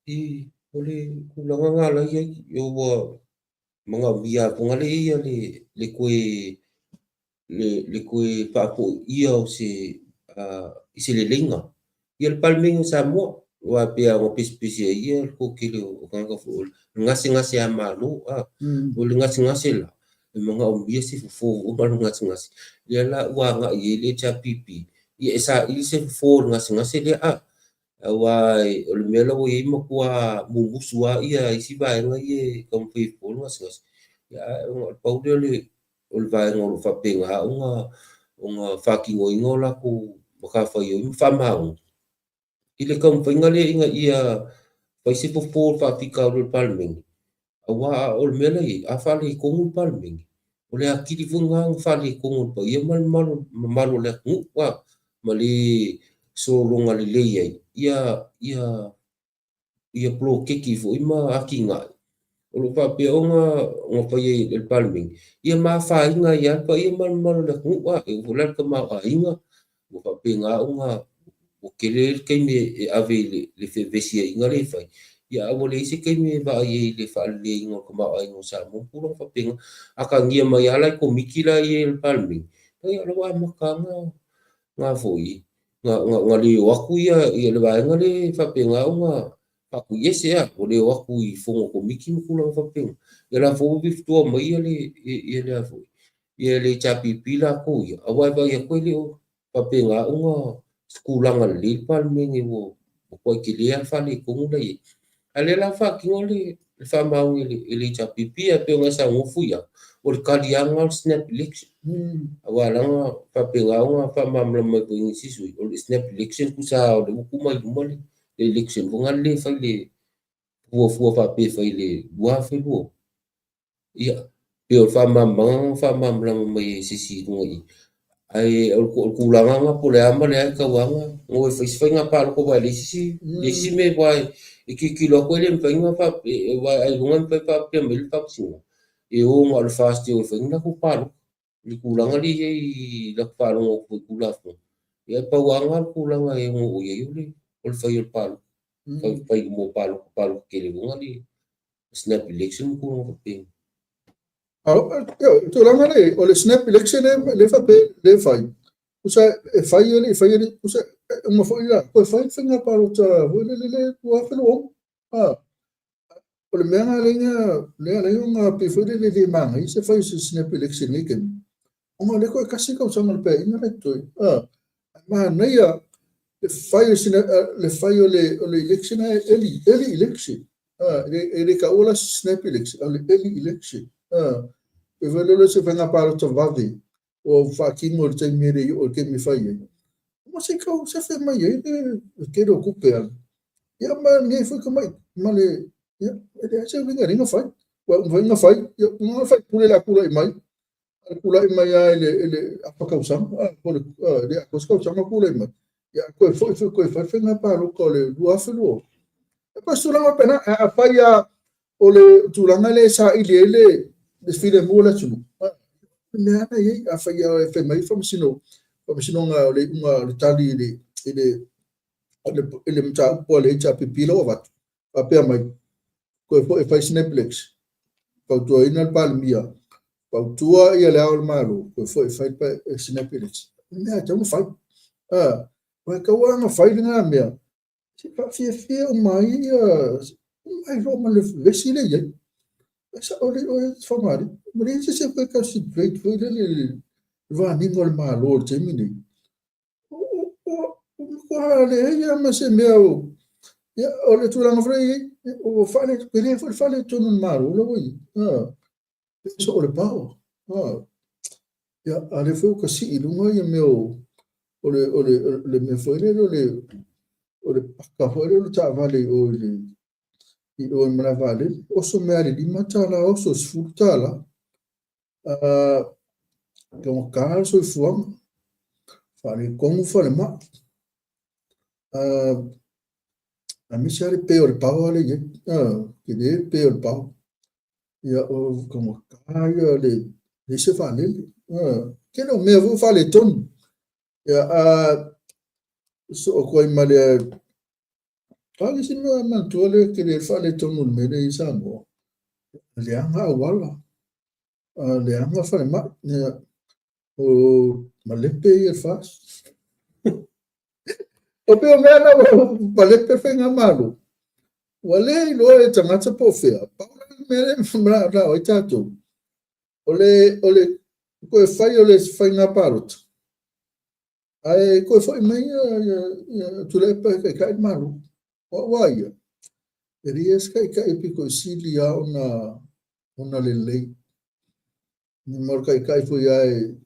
I, o le tulaga na la i ai, ua manaomia lava foi lea ia le toe le toe faafoia o se i se leleiga ia le Palemene o Samoa, aua e pei lava ona pesepese ai ia le toatele o tagata foi, o le gasegase a Malo. O le gasegase la, e manaomia se fofo foi ma le gasegase. Lea la ua agai i ai le HRPP, ia e saili se fofo o le gasegase lea. Aua o le mea la ua i ai, matua mumusu lava ia isi vaega ia e taumafai e fofo le gasegase. Ia, ae ona o le pau lea o le vaega o lo o faapena ona faatinoina o latou matafaioi ma faamaoni i le taumafaiga lea ina ia fai se fofo o le faafitauli o le Palemene, aua o le mea la e i ai, a faaletonu le Palemene, o le atili foi lena ona faaletonu o le paia ma le mamalu o le atunuu, ma le sologa lelei ai ia poloketi foi ma atinae o lo o faapea ona faia e le Palemene, ia ma afaina ai lava le paia ma le mamalu o le atunuu. E oo foi la i le tamaoaiga ua faapena ona ua tele ai le taimi e ave i le fevesiaiga lea e fai, ia ae ua leai se taimi e vaai ai i le faaleleiina o le tamaoaiga o Samoa ma tulaga faapena. A tagia mai lava la i Komiti la e i ai a le Palemene, ia o la ua amata lava na foi na le o atu ia le vaega lea e faapena ona faatuiese a, ua le o atu i fono a komiti ma tulaga faapena. Ia la foi ua withdraw mai ia le ia le a foi ia le HRPP latou ia, aua e vaai atu e le o faapena ona se tulaga lelei le Palemene ua matuai tele lava le faaletonu la e i ai. A o lea la ua faatino le faamaoni e le HRPP, ae pei ona e saunoa foi au, o le tali lava lena o le snap election. Aua leaga faapena ona faamalamalama mai foi e nisi sui usufono, o le snap election tusa lava o lea ua tuu mai luma le election foi lena le fai le fuafua faapea e fai i le 2020. Ia, pei o le faamalamalamaga na faamalamalama mai e se isi i luga i i. Ae o le tulaga lena po o le a ma le a e tatau lava ona o e fai se faiga palota aua e leai se isi, leai se isi mea aua e tilotilo atu e le mafai ona faapea, aua ailoga e mafai ona faapea mai le Faamasinoga e o na o le FAST e o e fai ni latou palota. I le tulaga lea e i ai i lau faalogo atu foi i Tulafono, ia e pau lava lena o le tulaga e ono oo i ai o le fai o le palota, fai mo palota, palota tele foi na le snap election ma tulaga faapena. O tulaga lea, o le snap election lea faapea lea e fai, tusa e fai e le i faia, tusa e uma foi la, toe fai le faiga palota foi lele le 2026. O le mea lena lea ala ai ona pei foi lele e le manaia se fai o se snap election i lenei taimi, ona o lea toe tasi le tausaga o le Paeaiga la e totoe. Manaia le fai o le fai o le o le election ae early, early election. E le taua la se snap election, o le early election. Pei foi lele o se faiga palota vave ua faatino i le taimi e le i oo i le taimi e fai ai. Ma se i tau sefe mai ai le tele o tupe alu. Ia ma lenei foi tamai ma le ia e leai se uiga e ala ai ona fai. Ua mafai ona fai, ia na o le faipule o le a tulai mai, tulai mai lava i le afa tausaga, po o le le atoa se tausaga tulai mai, ia toe foi foi toe fai le faiga palota o le 2020. E pei o se tulaga faapena, ae afai lava o le tulaga lea e saili ai le filemu o le atunuu, Le mea lena e i ai, afai lava e fai mai le Faamasino, Faamasinoga o le iuga o le tali i le, i le, i le mataupu a le HRPP la ua avatu, faapea mai, toe foi e fai sina election, fautuaina le Palemia, fautua ia Le Ao o le Malo, toe foi e fai sina election. O le mea e tatau ona fai. Ua tatau lava ona fai lena mea, se i faafiafia uma ai ia, uma ai loa ma le vevesi lea e i ai. E sao alii oe Fagalii, ua leai se isi e toe concentrate foi lele i le vaniga o le Malo i le taimi lenei. Ua matua leai lava ma se mea o, ia, o le tulaga foi lea e i ai, ua tele foi le faaletonu o le Malo la ua i ai. E soo le power. Ia, a o lea foi ua tasii i luga ia mea o le mea foi lele o le paka foi lele o le taavale i o i le i o i le malae vaalele. Oso mai lava i le $5, oso i le $10. Taugata le soifuaga, faaletonu falemai, aemaise lava le pe o le power lea e i ai. Tele le pe o le power. Ia, o taugata ia le leai se vaalele. Tele o mea foi ua faaletonu. Ia, soo atu ai ma le a le isi mea manatua lea tele le faaletonu o le mea lea i Samoa. Leaga auala, leaga falemai, ia, o malepe ia le FAST. O pei o mea na ua malepe le faigamalo. Ua le iloa e tagata po o fea. Pau la le mea lea e manao ai tatou, o le toe fai o le faiga palota, ae toe foi mai ia Tuilaepa e taitai le Malo. O au lava ia, e leai se taitai e pito i sili lava ona lelei. Ma o le taitai foi lava e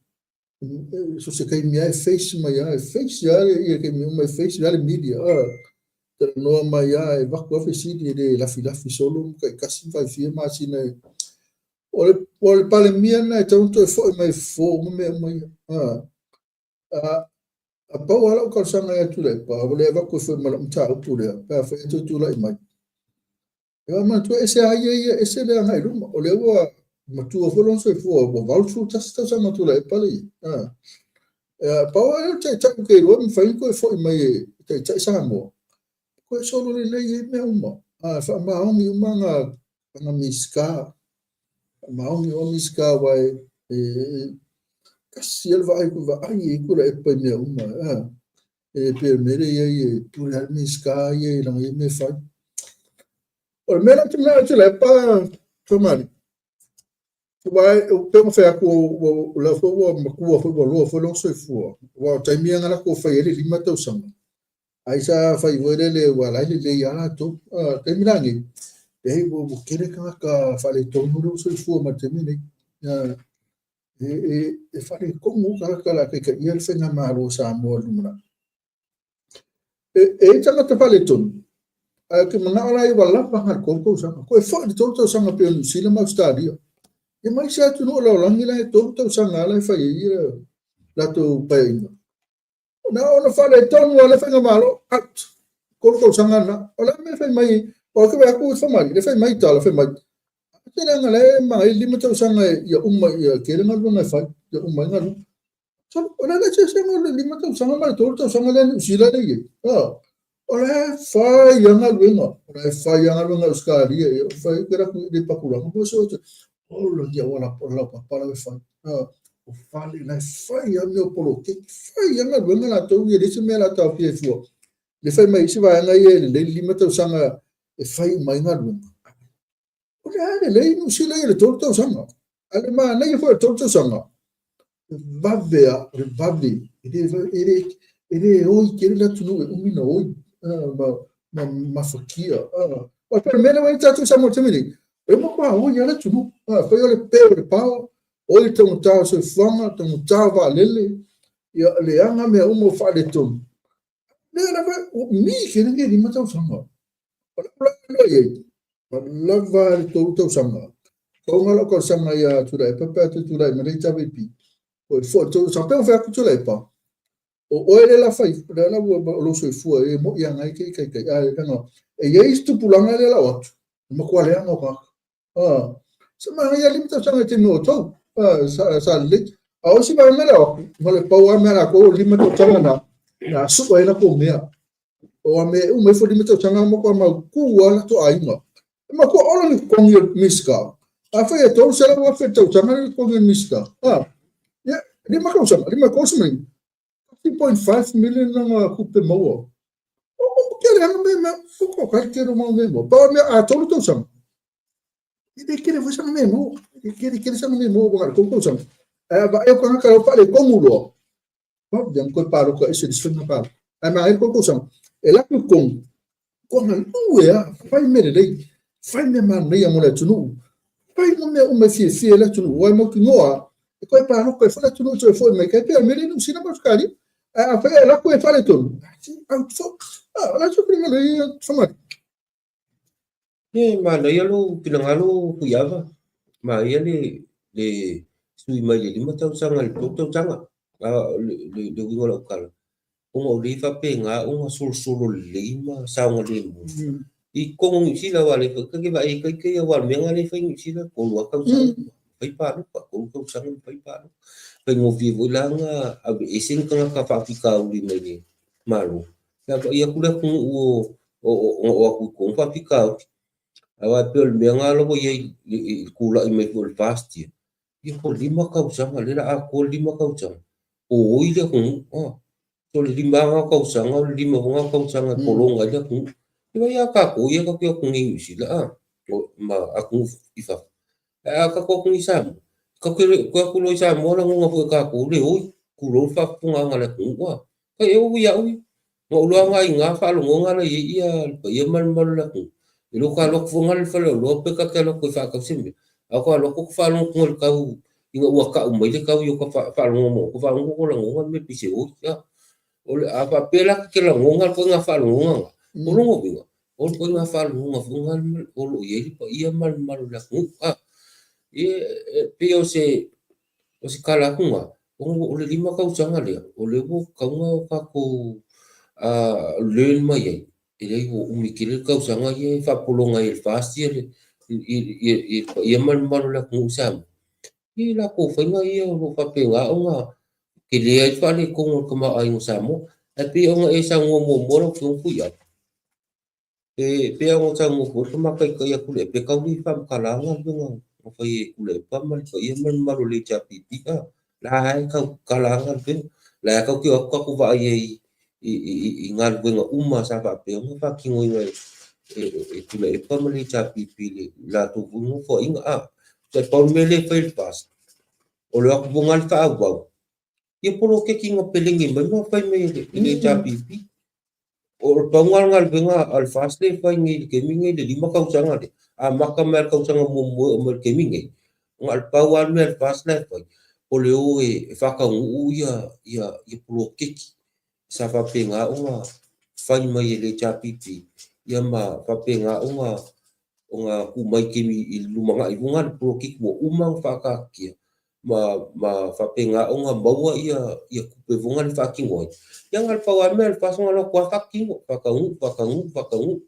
so o se taimi lava e face mai lava, e face lava ia taimi uma, e face lava le media. Talanoa mai lava, e avatu lava fesili, e le lafilafi solo ma taitasi ma faifia masina. O le Palemia lena e tatau ona toe foi mai e fofo uma mea uma ia. A pau lava lau talosaga ia Tuilaepa, ua le avatu ai foi ma lau mataupu lea, pe afai e toe tulai mai. E manatua ese lava ia ia, ese le agai i luma. O lea ua matua foi lona soifua, ua 81 tausaga o Tuilaepa lea e i ai. Pau lava lea o le taitai ou te iloa e mafai ona toe foi mai e taitai Samoa, toe solo lelei ai mea uma. Faamaoni uma ana Minisita, faamaoni uma Minisita aua e tasi lava le vaai, vaai i ai Tuilaepa i mea uma. E pei o le mea lea e i ai e pule lava le Minisita ia i lana ia mea e fai. O le mea lea ou te manao Tuilaepa, Fagalii, aua e pei ona fai atu, o lea foi ua matua foi, ua loa foi lona soifua. Aua o taimi ia na latou fai ai le 5 tausaga, ai sa fai foi lele ua la e lelei lava latou. O le taimi la nei, leai, ua tele tagata faaletonu lea ua soifua mai i le taimi nei. E faaletonu tagata o le a taitaia le faigamalo o Samoa i le lumanai. E i ai tagata faaletonu, ae ou te manao la ia ua lava na o le 3 tausaga. Toe foi le 3 tausaga pei o Niu Sila ma Ausetalia. Ia ma isi atunuu o le lalolagi la e 3 tausaga lava la e fai ai ia latou paeaiga. Na ona faaletonu lava le faigamalo, out. 3 tausaga lena. O le a le mea e fai mai, o ke vaai atu i Fagalii, le fai mai tala, fai mai, se leaga la e manaia le 5 tausaga ia uma ia tele galuega e fai, ia uma ai galuega. O le a le eseesega o le 5 tausaga ma le 3 tausaga lea Niu Sila lea e i ai. O la e fai lava galuega, o la e fai lava galuega i Ausetalia, ia fai ke la ku le papulaga mo se ote. Ola ia wala laupapa la e fai. O fale la e fai lava mea o poloketi, fai lava galuega latou ia, leai se mea o le a taofia ai fua. Le fai mai isi vaega ia e lelei le 5 tausaga e fai uma ai galuega. O le a lelei Niu Sila ia i le 3 tausaga. A o le manaia foi o le 3 tausaga, e vave lava, o le vave, e le oi tele le atunuu e umi ona oi ma mafatia. O le mea lea ua i ai tatou i Samoa i le taimi nei, e matua oi lava le atunuu. Fai o le pe o le power, oi le taugata o le soifuaga, taugata o vaalele, ia leaga mea uma ua faaletonu. Lea lava, ua umi tele lenei 5 tausaga. O lau la iloa i ai, ua lava le 3 tausaga. Pau lena o lau talosaga ia Tuilaepa pe a toe tulai mai le HRPP, foi foi le 3 tausaga. Pei ona fai atu Tuilaepa, o oe lea la fai, lea la ua o lou soifua e moni lava na e te taitai, ae leaga e i ai isi tupulaga lea lau atu, e matua leaga o tagata. Se manaia 5 tausaga i le taimi o outou. Sa lelei. A o isi vaega lea o atu, ma le pau lava mea a latou o le 5 tausaga na, na sua ai latou mea. O a mea e uma ifo 5 tausaga matua mautu lava latou aiga. E matua ola le totogi o le Minisita. Afai e 300,000 i le tausaga le totogi o le Minisita, ia, 5 tausaga, 5 30 ma 5, 1.5 million lana tupe maua. O tele lava mea, mea, o ka tele o mau mea maua. Pau o le mea, a 3 tausaga, e le tele foi sana mea maua. E tele tele sana mea maua ua na o le 3 tausaga. Ae a vaai o tagata o faaletonu loa, Ia ma toe palota ese i le isi faiga palota. Ae manaia le 3 tausaga, e alu atu i totonu, ua galue lava, fai mea lelei, fai mea manaia mo le atunuu, fai ma mea uma e fiafia ai le atunuu, aua e mautinoa lava, e toe palota ai foi le atunuu e toe foi mai, tai pei o le mea lea i Niu Sila ma Ausetalia. Ae afai e alu atu e faaletonu, out foi. O le a se finagalo i ia Fagalii? E manaia lou finagalo Fuiava, manaia le le sui mai le 5 tausaga i le 3 tausaga. A o le le uiga o lau tala, ona o lea e faapena ona solosolo lelei ma saogalemu i totonu o Niu Sila aua o lea foi ta te vaai ai ita ia aua o le mea lena lea e fai i Niu Sila, 3 lava tausaga ma fai palota, 3 tausaga ma fai palota. Faigofie foi la ona aveese ni tagata faafitauli mai le Malo. Ia vaai atu le atunuu o oo atu i totonu faafitauli. Aua e pei o le mea lena la ua i ai i le tulai mai foi o le FAST ia, ia po o le 5 tausaga, lea o le a atoa le 5 tausaga, o oi le atunuu. So o le 5 lava na o tausaga, o le 5 foi lena o tausaga e pologa ai le atunuu. Ia vaai lava tatou ia tatou te o atu nei i Niu Sila ma atunuu i fafo. Ae a tatou o atu nei i Samoa, tatou te o atu loa i Samoa lagona foi e tatou le oi, tulou le faafofogaaga a le atunuu. E oo ia au ia, na ou iloa agai i ina faalogoga la e i ai ia le paia ma le mamalu o le atunuu. E le o ta alu atu foi lea i le faleoloa pe ta te alu atu e faatau se mea, ae ua ta alu atu ou te faalogo atu i le tau ina ua tau mai le tau i o ta faalogo ua faalogo atu lagona le mea pei se oi. O le a faapea la ta te lagona le ituaiga faalogoga lena, o lona uiga, o le ituaiga faalogoga foi lena o lo o i ai le paia ma le mamalu o le atunuu. E pei o se O se tala atu lena, ona o le 5 tausaga lea, o lea ua tatau ona tatou learn mai ai, e leai ua umi tele le tausaga ia e faapologa ai e le FAST ia le paia ma le mamalu o le atunuu i Samoa. Ia i latou faiga ia o lo o faapena ona tele ai le faaletonu o le tamaoaiga o Samoa. Ae pei ona e saunoa muamua lau Afioga Tuiaana, E pei lava ona saunoa foi le Tamaitai ia Tuilaepa, e tau le faamatala galuega na fai e Tuilaepa ma le paia ma le mamalu o le HRPP. A, la e tau tatala lava galuega. La e tatou te o atu tatou vaai ai i galuega uma sa faapea ona faatinoina e Tuilaepa ma le HRPP i le latou foi nofoaiga. A, e pau le mea lea e fai e le FAST, o le o atu foi lena le faaauau ia poloketi na pelene mai ma fai mai e le HRPP. O le pau lena o le galuega a le FAST lea e fai nei i le taimi nei, le 5 tausaga lea, amata mai lava i le tausaga muamua e oo mai i le taimi nei, na o le pau lava le mea a le FAST la e fai, o le o e faataunuu ia poloketi sa faapena ona fai mai e le HRPP, ia ma faapena ona tuu mai i taimi i le lumanai foi lena le poloketi ua uma ona faataatitia ma faapena ona maua ia tupe foi lena e faatino ai. Ia na o le pau lava le mea a le FAST na o le o atu lava faatino, faataunuu, faataunuu, faataunuu.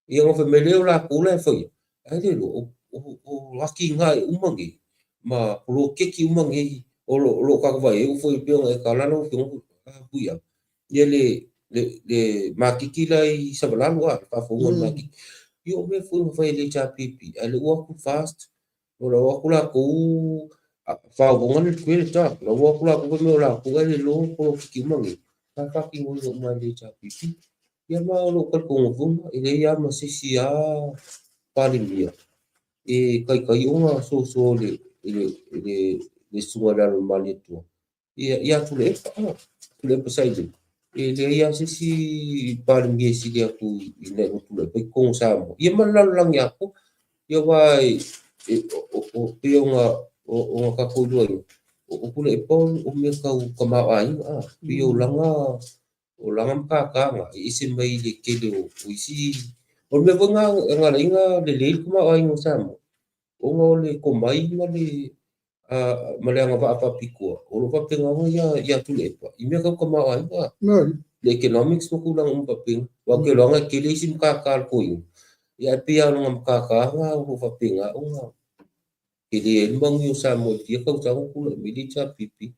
Ia ona fai mai lea o latou la e faia, ae le iloa, o atinae uma nei ma poloketi uma nei o lo o tatou vaai ai, e oo foi pei ona e tala lau Afioga Tuiaana, ia le maketi la i Savalalo, le faafouina o le maketi. Ia o mea foi na fai e le HRPP, ae le o atu FAST, o la ua o atu latou faovoga le credit a, la ua o atu latou fai mai o latou e le iloa poloketi uma nei, sa faatinoina uma e le HRPP. Ia ma o lou talitonuga foi lena, e leai lava ma se isi lava Palemia e taitai ona soasoa i le susuga i le Alo o le Malietoa ia Tuilaepa, Tuilaepa Sailele, e leai lava se isi Palemia e sili atu i nai lo Tuilaepa i totonu o Samoa, ia ma le lalolagi atoa. Ia aua e pei ona tatou iloaina, o Tuilaepa o mea tau tamaoaiga, pei o lana matata lena, e ese mai le tele o isi. O le mea foi lena e ala ai ona lelei le tamaoaiga o Samoa, ona o le tomai ma le ma le agavaa faapitoa o lo o faapena ona ia Tuilaepa i mea tau tamaoaiga, le economics ma tulaga uma faapena. Aua ou te iloa e tele isi matata a le toeaina, ae pei lava o lana matata lena o lo o faapena ona Tele ai le manuia o Samoa i fia tausaga o tulai mai le HRPP.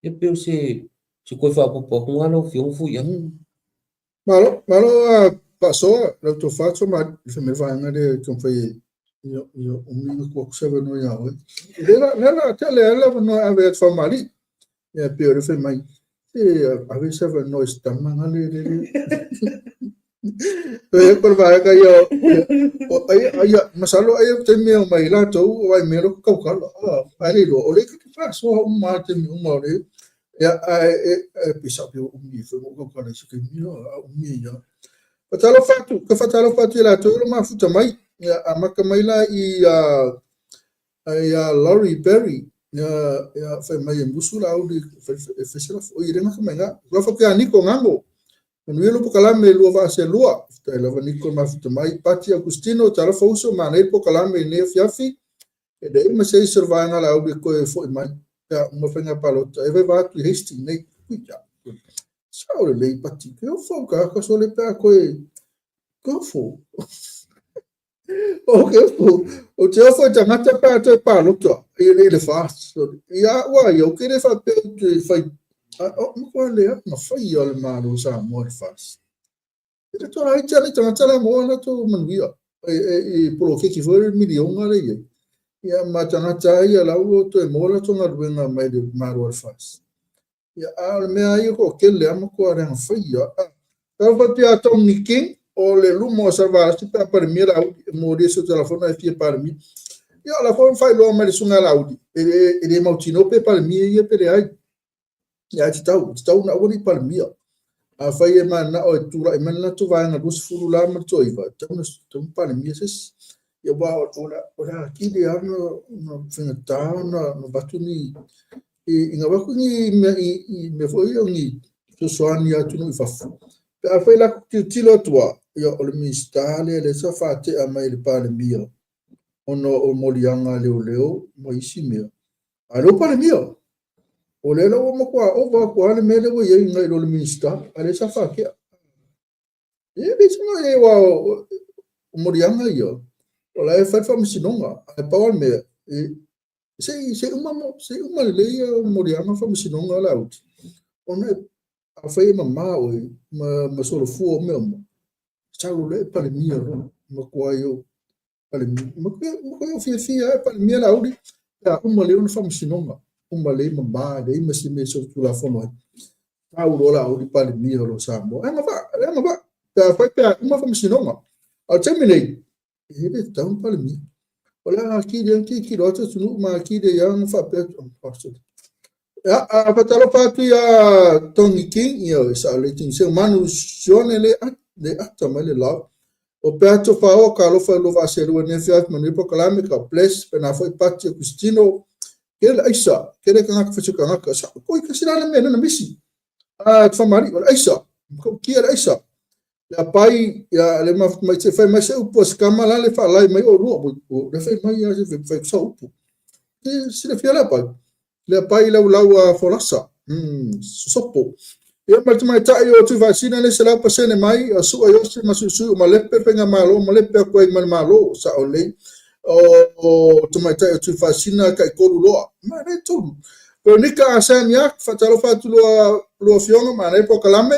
Ia pei o se se toe faaopoopo atu lena lau Afioga Fuiava. Malo, malo faasoa lau tofa Tsomalii i fai mai le vaega lea e taumafai e ia ia umi ona tuu atu se avanoa ia oe. Lea la lea la tele lava le avanoa e ave ia Faumali'i. Ia pei o lea fai mai, se ave se avanoa i se tama na le le le. E ko le vaega ia o ai ai masalo ai o taimi e omai latou o ai mea loko tautala. Ae le iloa o lea e te faasoa uma lava i taimi uma o le ia ae e pei sa pei ua umi foi ona ou tautala i se taimi a umi ai lava. Faatalofa atu, ka faatalofa atu i latou o lo o mafuta mai. Ia amata mai la i ia Laurie Berry, ia, ia fai mai e musu la auli e fai se lafo. Oi, e le gata mai na. Lafo atu ia Niko Gago. Manuia lou polokalame e lua vaa selua. Faafetai lava Niko le mafuta mai. Pati Augustino, talofa uso, manaia le polokalame i lenei afiafi. E leai ma se isi o le vaega a Laauli e toe foi mai pe a uma le faiga palota. E vaeva atu i Hastings nei. Ui, ia. Sao lelei Pati. Ke ofo ka ka sole pe a koe. Ke ofo. O ke ofo. Ou te ofo i tagata pe a toe palota i le FAST. Ia ua ia, ou te le faapea ou te fai, o, matua leaga fai ia o le Malo o Samoa le FAST. E le toa ai tele tagata la moa latou manuia. E poloketi foi le miliona le i ai. Ia ma tagata ia la ua toe moa latou galuega mai le Malo o le FAST. Ia, a o le mea lava ia toatele lava matua leaga faia. Talofa atu ia Tommy King, o le luma o Salevalasi pe a Palemia Laauli, e molia si o talafono ae fia Palemia. Ia, o la foi ua faailoa mai le susuga ia Laauli, e le mautinoa pe Palemia ia pe leai. Ia, ae tatau, tatau ona aua ne i Palemia. Afai e mananao e tulai mai le latou vaega 20 la ma le toaiva, e tatau ona tatau ona Palemia se isi. Ia, aua o le atili lava ona faigata ona avatu ni ina avatu ni mea i mea foi ia o ni fesoasoani i atunuu i fafo. Pe afai latou te tilotilo atu lava, ia o le Minisita lea lea sa faatea mai e le Palemia ona o moliaga a leoleo ma isi mea. A o lea ua Palemia. O lea la ua matua ova atu lava le mea lea ua i ai nai lo le Minisita, a o lea sa faatea. E leai se mea e aua o moliaga ia, o la e fai le faamasinoga. Ae pau lava le mea, se i se i uma se i uma lelei ia moliaga ma faamasinoga a Laauli, ona afai e mama oe ma solofua o mea uma, sau loa e Palemia loa, matuai ou Palemia. Matuai ou fiafia lava e Palemia Laauli, pe a uma lelei ona faamasinoga, uma lelei mama, leai ma se mea e solitulafono ai. Tau loa Laauli Palemia o lo Samoa. E agavaa, e agavaa, pe afai pe a uma faamasinoga. A o le taimi nei, e le tatau ona Palemia. O le a atili ai ona tilotilo atu atunuu ma atili ai lava ona faapea atu. Ia, a faatalofa atu ia Tony King, ia e sao lelei Tony Seu Manu Sione le le ata mai le lao. O Peato Faoa, talofa i lua vaa selua i lenei afiafi, manuia polokalame, God bless, pena foi Pati Agustino, kele aisa, kele tagata fai se tagata, sa, koi kasi la le mea lena misi. A, te whamari, o le aisa, matautia le aisa. Le apai, ia, le mafuta mai, se fai mai se upu a se kama la le whaalai mai o lua, o, le fai mai ia se fai sa upu. E silafia le apai. Le apai laulau a folasa, sosopo. Ia ma le tamaitai o Tuifaasina le 100% mai, a Sua Iose ma Suisui o Malepe le faigamalo, Malepe atu ai ma le Malo, sao lelei. O tamaitai o Tuifaasina taitolu loa, manaia tolu. Veronica a Sam Yak, faatalofa atu lua, lua afioga, manaia polokalame.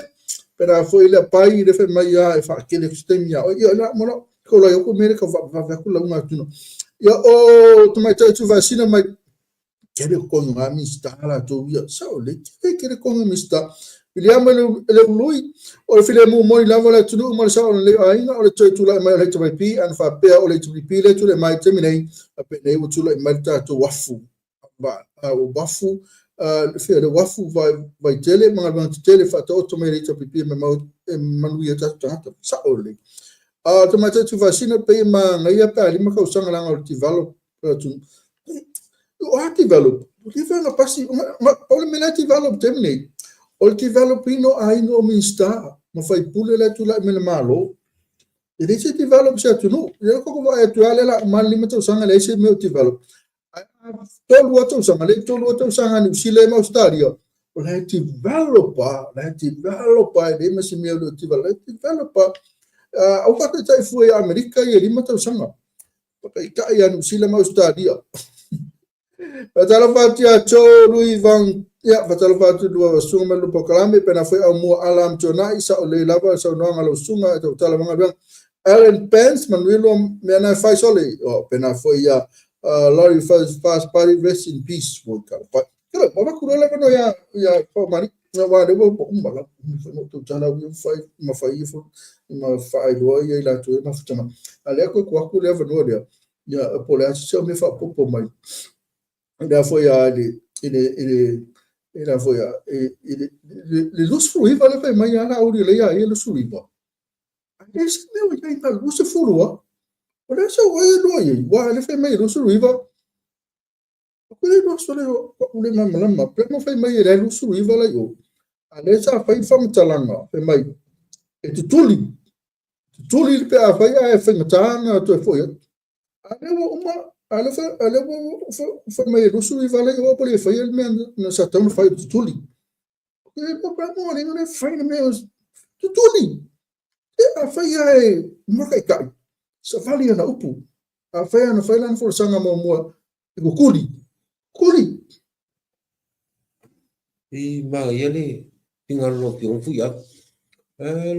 Pena foi le apai le fai mai a e faatele atu se taimi ia oe. Ia, la, mo la, ko lai oko mele ka vave atu lauga atu no. Ia, o tamaitai o Tuifaasina mai, kele kono ngā Minista latou ia, sao lelei, kele kele kono Minista. Piliama i le ului, o le filemu moni lava o le atunuu ma le sao lelei o aiga, o le toe tulai mai o le HRPP, ana faapea o le HRPP lea tulai mai i le taimi nei, a penei ua tulai mai le tatou afu, uafu, fea le uafu Vaitele ma galuega tetele faataoto mai e le HRPP e manuia tatou tagata, sao lelei. A o le tamaitai Tuifaasina pei e manaia pe a 5 tausaga leaga o le develop atunuu. O a develop? Ua leva ona pasi, pau le mea la e develop taimi nei, o le develop ina o aiga o Minista ma faipule la e tulai mai le Malo. E leai se develop se atunuu. Lea la tatou vaai atu lava lea o le a uma le 5 tausaga leai se mea o develop. Ae a 3 lava tausaga, lea e 3 lava tausaga a Niu Sila ma Ausetalia, o la e develop lava, o la e develop lava, e leai ma se mea o le o develop, o la e develop lava. Aua faataitai fua i Amerika ia e 5 tausaga. Taitai ia Niu Sila ma Ausetalia. Faatalofa atu ia Joe Lui Vang, ia, faatalofa atu lua susuga ma le polokalame, pena foi au mua ala am tuanai, sa o lei lava le saunoaga a lau susuga e tautala ma galuega. Alan Pence, manuia lua mea na e fai sole, o, pena foi ia Laurie Fuzz Fast Party, rest in peace, ua tala pai. Kela, ma vaku loa lava no ia, ia Pau Mani, ia wā leo ua uma lau, umi foi no tautala ui fai, ma fai ia fo, ma whaailoa ia i latou e mafutanga. A lea koe kuaku lea vanua lea, ia po o le a se mea faaopoopo mai lea foi a i le i le i le i la foi a i le le 29 le fai mai a la uli le ia ia 29 a le se mea o ia na 20 a o le sa o ia lua ia wa le fai mai 29 o le 20 le o le malamalama pe mo fai mai le 29 la i o a le sa fai faamatalaga fai mai e tutuli tutuli pe a fai ae faigata ona toe foi atu. A lea ua uma, a lea foi, a lea ua fai mai e 29 lea ua pole fai le mea na sa tatau ona fai o tutuli. E po pa mo le le fai le mea tutuli. E a fai ae makaikai, savali ana upu. A fai ana fai lana folasaga muamua e kukuli, kukuli. I manaia le finagalo o lau Afioga Fuiava.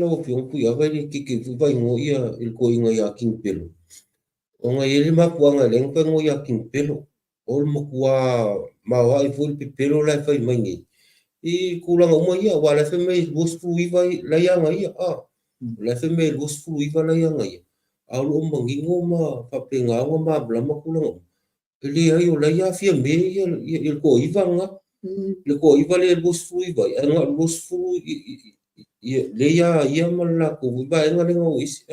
Lau Afioga Fuiava e le keke foi faaigoa ia i le toeaina ia King Pelo. Ona e i ai le mafuaaga e ala ai ona faaigoa ia King Pelo. O le matua maoae foi le pepelo la e fai mai nei i tulaga uma ia, aua o la e fai mai e 29 la e ia ia, a. O la e fai mai e 29 la e ia ia, a o lo o manino ma faapena ona malamalama tulaga uma. E leai, o la e aafia me ia le toaiva lena. Le toaiva lea e 29 ai, ae na o le 20 lea ia ia ma le latou foi vaega lea na o ese.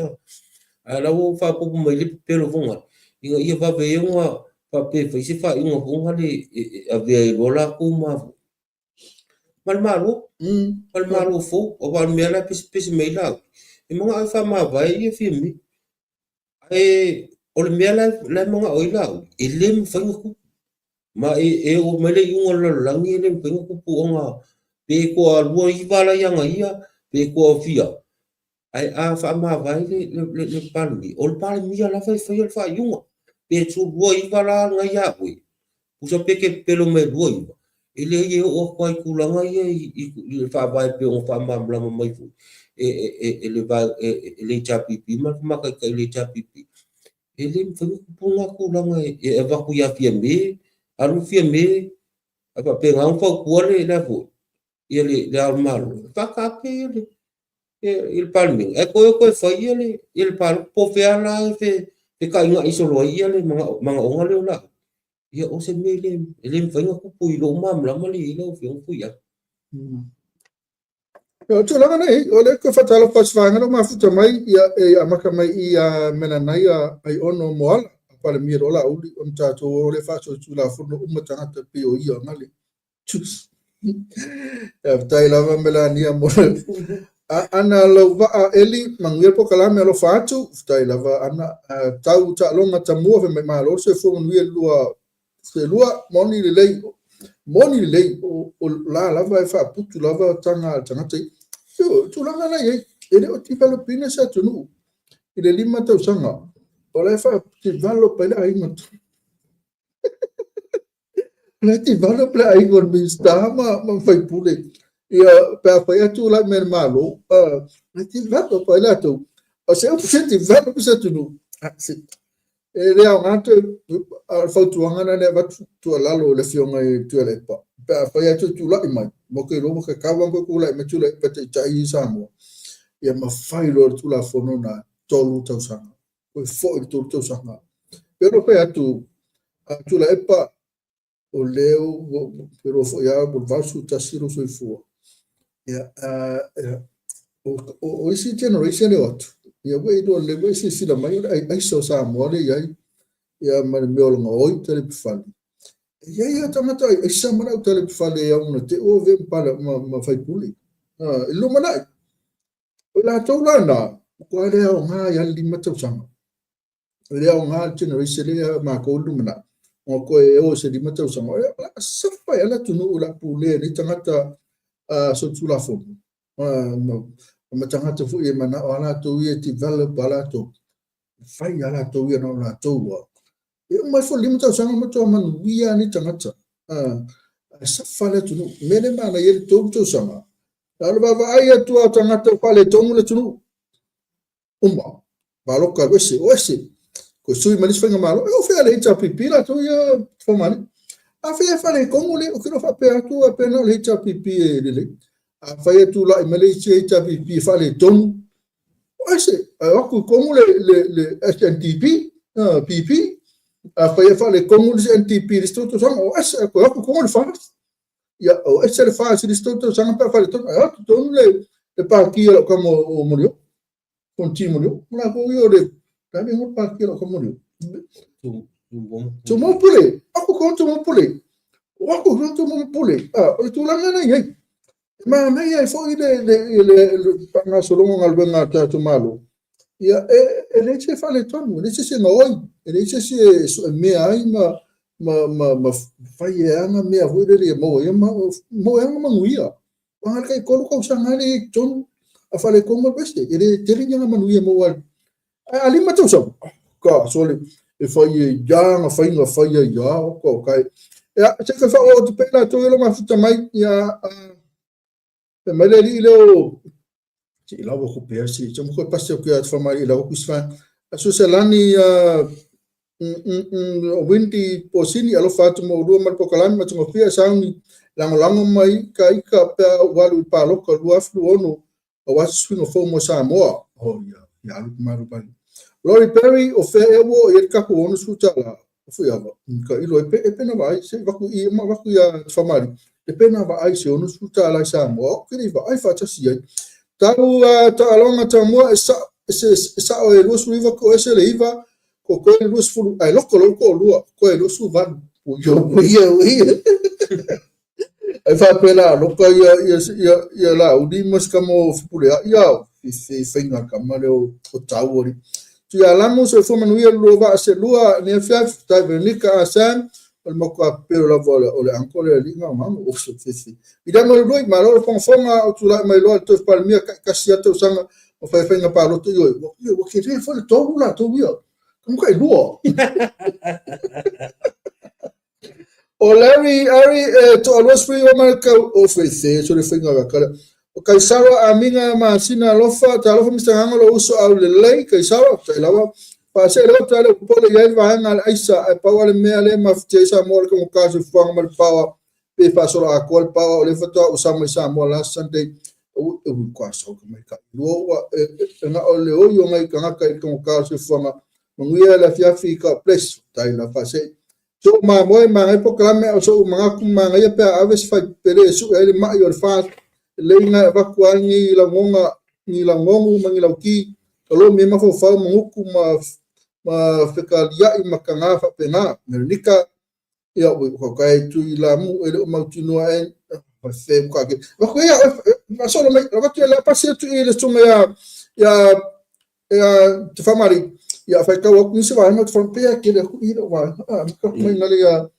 Ae la ua faaopoopo mai le pepelo foi lea, ina ia vave ai ona faapea e fai se faaiuga foi lea e avea ai loa latou ma ma le Malo, ma le Malo fou. Aua o le mea la e pesepese mai ai latou, e manao e faamavae ia Fiame. Ae o le mea la e manao ai Laauli, e le mafai ona tupu. Ma e oo mai le iuga o le lalolagi e le mafai ona tupu ona pe toalua iva la e ia ia, pe toafia, ae a faamavae le Palemia, o le Palemia lava e faia le faaiuga. Pe lua iva la na ia oe, tusa pe te pepelo mai e lua iva, e leai e oo atu lava i tulaga ia i le faavae e pei ona faamalamalama mai foi e le HRPP ma le famataitai o le HRPP. E le mafai ona tupu lena tulaga e avatu ia Fiame, alu Fiame ae faapena ona fautua le a foi, ia le Ao o le Malo, e faataape ia le i le Palemene, ae toe o toe fai ia le, ia le palota. Po o fea la e fetaigai solo ai ia le manaoga lea o Laauli. Ia o se mea e le mafai ona tupu i lou malamalama lea i ai lau Afioga Fuiava. O le tulaga nei, o lea e faatalofa i se vaega na mafuta mai, ia, e amata mai i a Melanai a Aiono Moala, a Palemia loa Laauli, ona tatou o lea faasolitulafono uma tagata pei o ia na le Tjus. Faafetai lava Melania mo le Ana Lauvaa Eli, manuia le polokalame alofa atu. Faafetai lava Ana. Tau taaloga tamua fai mai malo le soifua manuia le lua selua moni lelei. Moni lelei o la lava e faaputu lava taga a le tagata ia. Ioe, tulaga la i ai, e le o develop ina se atunuu i le 5 tausaga. O la e faa-develop ai le aiga. O la e develop le aiga o le Minisita ma sui usufono ia pe a fai atu tulai mai le Malo, e develop ai latou. O se upu se develop se atunuu, e le aoga toe, a o le fautuaga lena e avatu tuualalo i le Afioga i le Tuilaepa, pe a fai atu e tulai mai, ua te iloa ua tatau lava ona toe tulai mai Tuilaepa e taitai i Samoa, ia mafai loa le Tulafono lena, 3 tausaga. Toe foi le 3 tausaga. Pe ono fai atu, a Tuilaepa, o lea ua iloa foi lava ua 81 lou soifua. Ia, o isi generation e o atu, ia ua iloa lelei, ua e silasila mai o le aiaisa o Samoa lea e i ai, ia ma le mea o le gaoi i talipefale. E i ai lava tagata aiaisa ma le au talipefale e au na te ua avea ma faipule i le lumanai. O i latou la na, matua le aoga ai lava le 5 tausaga. E le aoga le generation lea ia matou i le lumanai, ona toe o i se 5 tausaga, o le a safa ai lava le atunuu o le a pulea e nei tagata solitulafono, ma tagata foi e manao lava latou ia e develop lava latou, e fai lava latou ia na o latou lava. E uma ifo le 5 tausaga matua manuia lava nei tagata. Ae safa le atunuu. O le mea lea e manaia ai le 3 tausaga, na o le vaavaai atu lava o tagata ua faaletonu le atunuu. Uma, palota alu ese, o ese. Toe sui mai le isi faigamalo. E oo fea le HRPP latou ia Faumali. A fai e faaletonu le, ou te le o faapea atu faapea na o le HRPP e lelei. Afai e tulai mai le isi HRPP e faaletonu, o ese, ae o atu i totonu le, le, le SNDP, PP. Afai e faaletonu le isi NDP i le isi tausaga, o ese, ae toe o atu i totonu le FAST. Ia, o ese le FAST i le isi tausaga pe a faaletonu, ae o atu i totonu le, le pati a lau tama o Molioo. Fonoti Molioo. O latou ia o le, le a le igoa o le pati a lau tama Molioo? Tumau Pule. Aku totonu Tumau Pule. O atu totonu Tumau Pule. O le tulaga lena e i ai. E manaia ai foi le, le, le, le faagasologa o galuega a le tatou Malo. Ia, e leai se faaletonu, e leai se isi e gaoi, e leai se isi e suemea ai ma, ma, ma, ma fai e ana mea foi lele e maua ai, maua ai ana manuia. Aua na o le tai 3 tausaga lava lea e i ai i totonu, a faaletonu alu ese, e le tele ni ana manuia e maua ai. Ae a 5 tausaga, ka sole, e fai e ia ana faiga fai ai ia, o ka o kai. Ia, se i toe faaauau atu pea i latou ia o lo o mafuta mai, ia, fai mai le alii lea o, se i lau atu pea, se i toe pasi atu ia Famalii lau atu isi vaega. Aso Selani, o Windy Posini, alofa atu mo ulua ma le polokalame matagofie sauni lagolago mai ka ika pe a ou alu i le palota 2026 aua se suiga fou mo Samoa. Oh, ia, ia alu malu malu. Lori Perry, o fea ea ua oo i ai le tatou $60? O Fuiava, ka ilo e pe, e pe na vaai, se vaku i, ma vaku ia Famalii, e pe na vaai se $60 i Samoa, o ke le i vaai faatasi ai. Tau uh, taaloga tamua e sa, e, se, e sao e 29 ko ese le 9, ko koe le 20, ai loko lou toalua, koe 28. Ui, ui, ui. Ai faapea la loka ia, ia, ia, ia Laauli ma si tama o Fepuleai, ia, i faiga tama lea o, o tau ali. Tuialamu, soifua manuia lua vaa se lua, nei afiafi, faafetai Veronica, a Sam, o le matua pepelo lava o le, o le uncle le alii gaogaoga, o se fefe. Viliama Lului, malo le fogafoga, o tulai mai loa le Tofi Palemia, taitasi lava tausaga, ma fai faiga palota, ioe, ua, ua tele foi le tolu latou ia, kamo tailua. O Larry Ari e toalua sefuluiva ma le kau o Feithe so le faiga o kala. O Kaisara Amiga Masina Alofa talofa Mr Ganga lou uso au lelei Kaisara faafetai lava. Faasee le uta le popole i ai le vaega a le aisa ae pau a le mea lea e mafatia ai Samoa o le taugata soifuaga ma le paoa pe faasolo atoa le paoa o lea faatoa ou sama i Samoa last Sunday e ui kwa sau ka mai ka lua ua e, e, e na o le oi o ngai tagata i le taugata o le soifuaga manuia le afiafi God bless faafetai la faasee So'u mamoe, manaia polokalame a o so'u manatu manaia pe a ave se faipele e su'e ai le ma'i o le FAST, lelei na e avatu ai ni laugoga, ni laugonu ma ni lauti, talomi ai mafaufau ma gutu ma ma fekalia'i ma tagā faapena. Veronica, Ia ui, ua ka e tui lamu e le o mautinoa e fe ka ke. Avatu ia faasolo mai, avatu ia le a pasi atu i le susuga ia ia Ia, te whamari, ia whaikau aku nisi vaega, te whampea kele aku i le vaega, a amata aku mai ngale ia,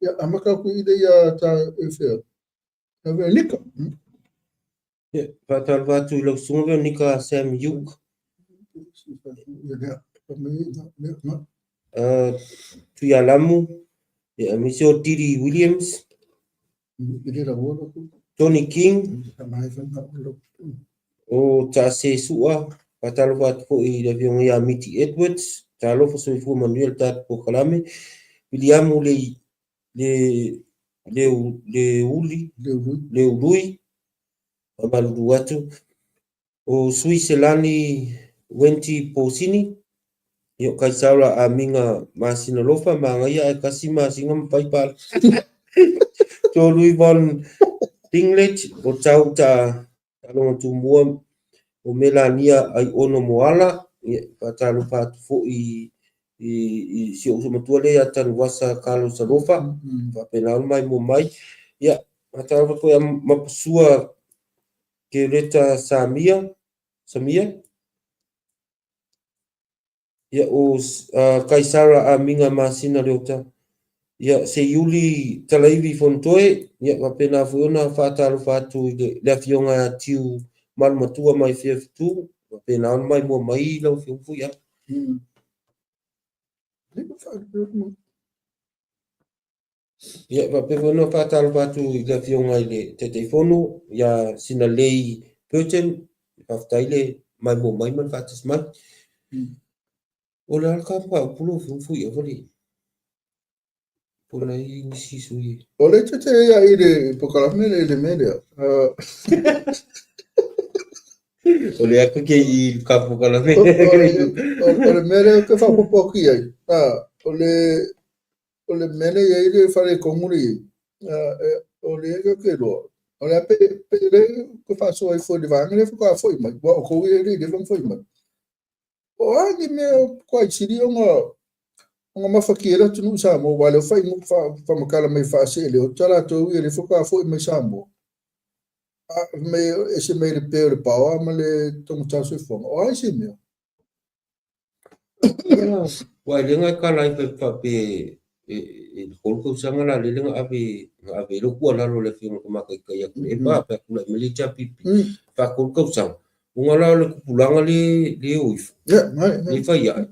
ia amata aku i le ia ta e whea, ia Veronica. Ia, whātalofa atu i lau susuga Veronica Sam Yuk. Tuialamu, ia, aemaise o Didi Williams. Tony King, o Tase Sua, faatalofa atu foi i le afioga ia Miti Edwards, talofa soifua manuia le tatou polokalame, Viliamu le le le le uli le ului, faamalulu atu, O Sui Selani Wenti Posini, ia o Kaisara Amiga Masina Lofa, manaia ae kasi masina ma fai pala. To Louis Von Dinglet, o Tau Ta Taaloga Tumua, o Melania Aiono Moala, ia faatalofa atu foi i i si ou uso matua lea ia Tanuvasa Carlos Alofa, faapena ona maimoa mai. Ia, faatalofa foi ia Mapusua Kereta Samia, Samia, ia o uh, Kaisara Amiga Masina Leota, ia Seiuli Talaivi Fontoe, ia faapena foi ona faatalofa atu i le, le afioga ia Tiu Malumatua mai Fiafitu, faapena ona maimoa mai lau afioga foi. Ia, faapea foi ona faatalofa atu i le Afioga i le Taitaifono ia Sinalei Burton, faafetai le maimoa mai ma le faatasi mai. O le a le ta mataupu lau Afioga Fuiava le po o le a i nisi sui? O le tete ia i le polokalame le le mea lea. O le aka ke i ka polokalame. O le mea lea ou te faaopoopo atu i ai, o le mea lea e i ai le faaletonu lea e i ai, o lea tatou te iloa, o le a pe le toe faasoa ifo i le vaega lea faatoa foi mai, aua o outou ia e le i leva ona foi mai. O a ni mea matuai sili ona mafatia ai le atunuu i Samoa, aua o lea ua faamatala mai e faa-seeleota latou ia lea faatoa foi mai Samoa, mai ese mai le pe o le paoa ma le taugata o le soifuaga. O a isi mea? Ua le ga kala ai faapea e le tolu tausaga la lele na ave na ave ai lou tuualalo i le Afioga i le Tamaitai atu e pa pe a tulai mai le HRPP faa-tolu tausaga ona la o le tupulaga le le o ifo le fai ae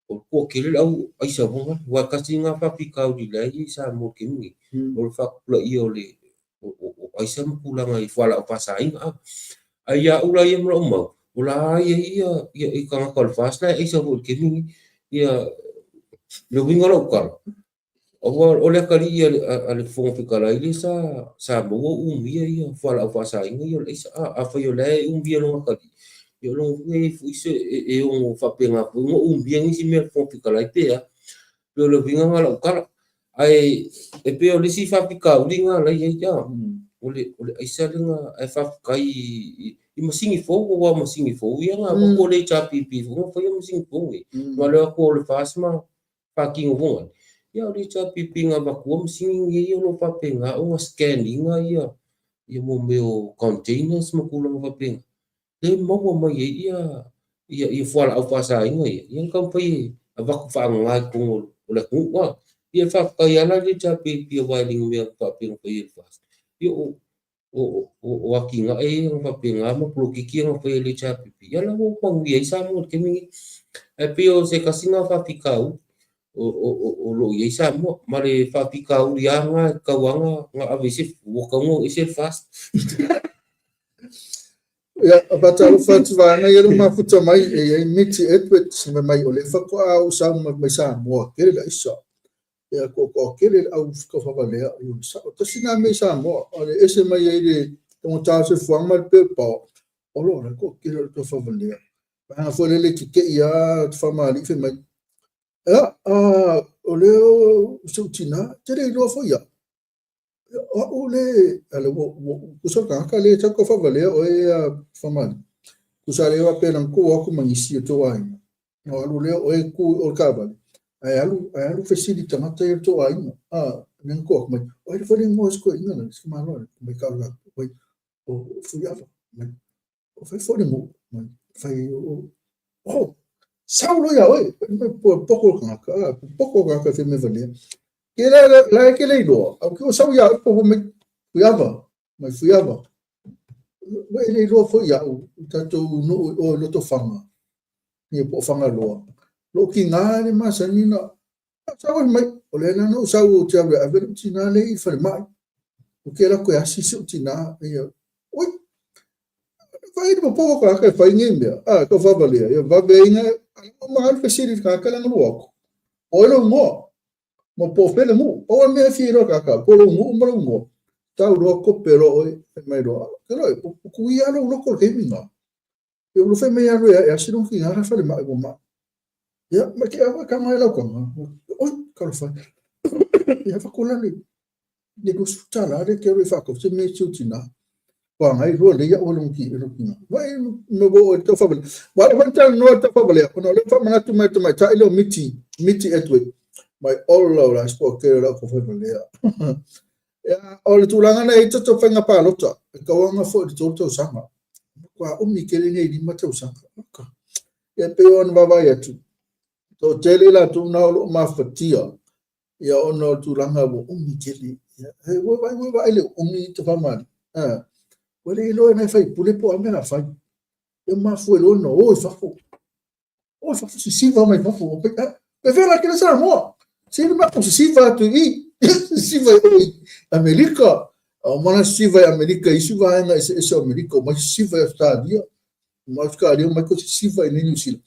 o le toatele le au aisa uaga aua e tasi lena faafitauli la e i ai Samoa i le taimi lenei o le faatupulaia o le o aisa ma tulaga i fualaau faasaina. Ae ia au la ia ma lou mau, o la e i ai ia tagata o le FAST la e aisa foi i le taimi lenei. Ia, le uiga o lau tala, aua o le atalii a le Fofoga Fetalai lea sa maua o umia ia fualaau faasaina ia o le aisa. Afai o la e umia e lona atalii, ia o lona uiga e i ai foi se e ono faapena foi ona umia nisi mea a le Fofoga Fetalai pe a. Pei o le uiga lena o lau tala. Ae e pei o le isi faafitauli lena la e i ai, o le aisa lena, ae faafetai i masini fou, aua o masini fou ia na avatu e le HRPP foi na faia masini fou nei. Na alu atu o le FAST ma faatino foi nei. Ia o le HRPP na avatua masini nei o lo o faapena ona scan ina ia mea o containers ma tulaga faapena. Lea e maua mai ai ia fualaau faasaina ia, ia na taumafai e avatu faaaoga i totonu o le atunuu. A, ia e faafetai lava la i le HRPP aua e le ni mea faapea na faia e le FAST. Ia o atinae ia na faapena ma polokiki ia na faia e le HRPP, ia la ua manuia ai Samoa i le taimi lenei. Ae pei o se tasi lena o faafitauli o lo o i ai Samoa, ma le faafitauli lava lena e tatau lava ona ave i se, ua tatau ona o ese le FAST. Ia, faatalofa atu vaega ia le mafuta mai e i ai Miti Edwards fai mai o lea faatoa ou sau mai Samoa tele le aisa. Ia toatoa tele le au taufavalea i ona sao. Tasi lena mea i Samoa, o le ese mai ai le taugata o le soifuaga ma le pei o le paoa, o lo o la e toatele o le taufavalea. Vaega foi lele e tetei lava famalii fai mai, ia, o lea o si ou tina, e te le iloa foi au. O au le, ale ua tusa le tagata le tau taufavalea oe ia Famalii. Tusa le faapea na tuu atu ma nisi o tou aiga. Na alu lea oe tu i o le taavale, ae alu, ae alu fesili i tagata ia o tou aiga. A, lea na tuu atu mai, o ai le fai le igoa o si toeaina lea, si tamaloa lea, mai ka atu, mai, o Fuiava, mai, o fai foi le nuu, mai, fai o, oh, sau loa ia oe, poko le tagata, a, poko le tagata fai mea valea. Ke la, la e ke le iloa, au ke o sau ia oe, po mai, Fuiava, mai Fuiava. Ua e le iloa foi ia'u, i tatou nuu i o i Lotofaga, ia po o Fagaloa. Lou tiga le masani na sau ai mai, o lea la na ou sau ou te alu e ave lou tina lea i le falemai. Ou te alu atu e asi si ou tina, ia, oi, fai le popogo tagata e fai nei mea, a, tau faavalea, ia vave ai na, ma alu fesili i le tagata lea na lua atu. O ai lou igoa? Ma po o fea le nuu. Pau lava le mea e fia iloa e le tagata, po o lou nuu ma lou igoa. Tau loa kope loa oe, fai mai loa, ke loa, ua tuia lava lou loto i le taimi lena. Ia ua fai mai alu e asi lona tina la falemai ua mai. Ia, ma te awa ka mai lau kanga. Oi, talofa e. Ia whakola le le $20 le te alu e whakau se me tiu tina. Wa ngai lua le ia o lona ki lona tina. Wa e me wo e tau whawale. Wa le whantala noa tau whawale. Ona o le whamanatu mai tamaitai leo Miti, Miti Edward. Mai ola o la spo ke la ko whawalea. Ia, o le tulaga lea i toto faiga palota, e tauaga foi i le 3 tausaga. Matua umi tele nei 5 tausaga. Oka. Ia, e pei ona vaavaai atu, toatele i latou na o lo o mafatia, ia ona o le tulaga ua umi tele. Ia, he ua vaai, ua vaai le umi te faamalie. Ah, ua le iloa e nai faipule po o a mea a fai. Ia mafua loa ona o i fafo. O i fafo, sisiva mai fafo. Pe fea la kele Samoa. Se le matou sisiva atu i i, sisiva i o i Amerika. A o mana sisiva i Amerika i isi vaega eseese o Amerika, omai sisiva i Ausetalia. Omai Ausetalia, omai toe sisiva i nei Niu Sila.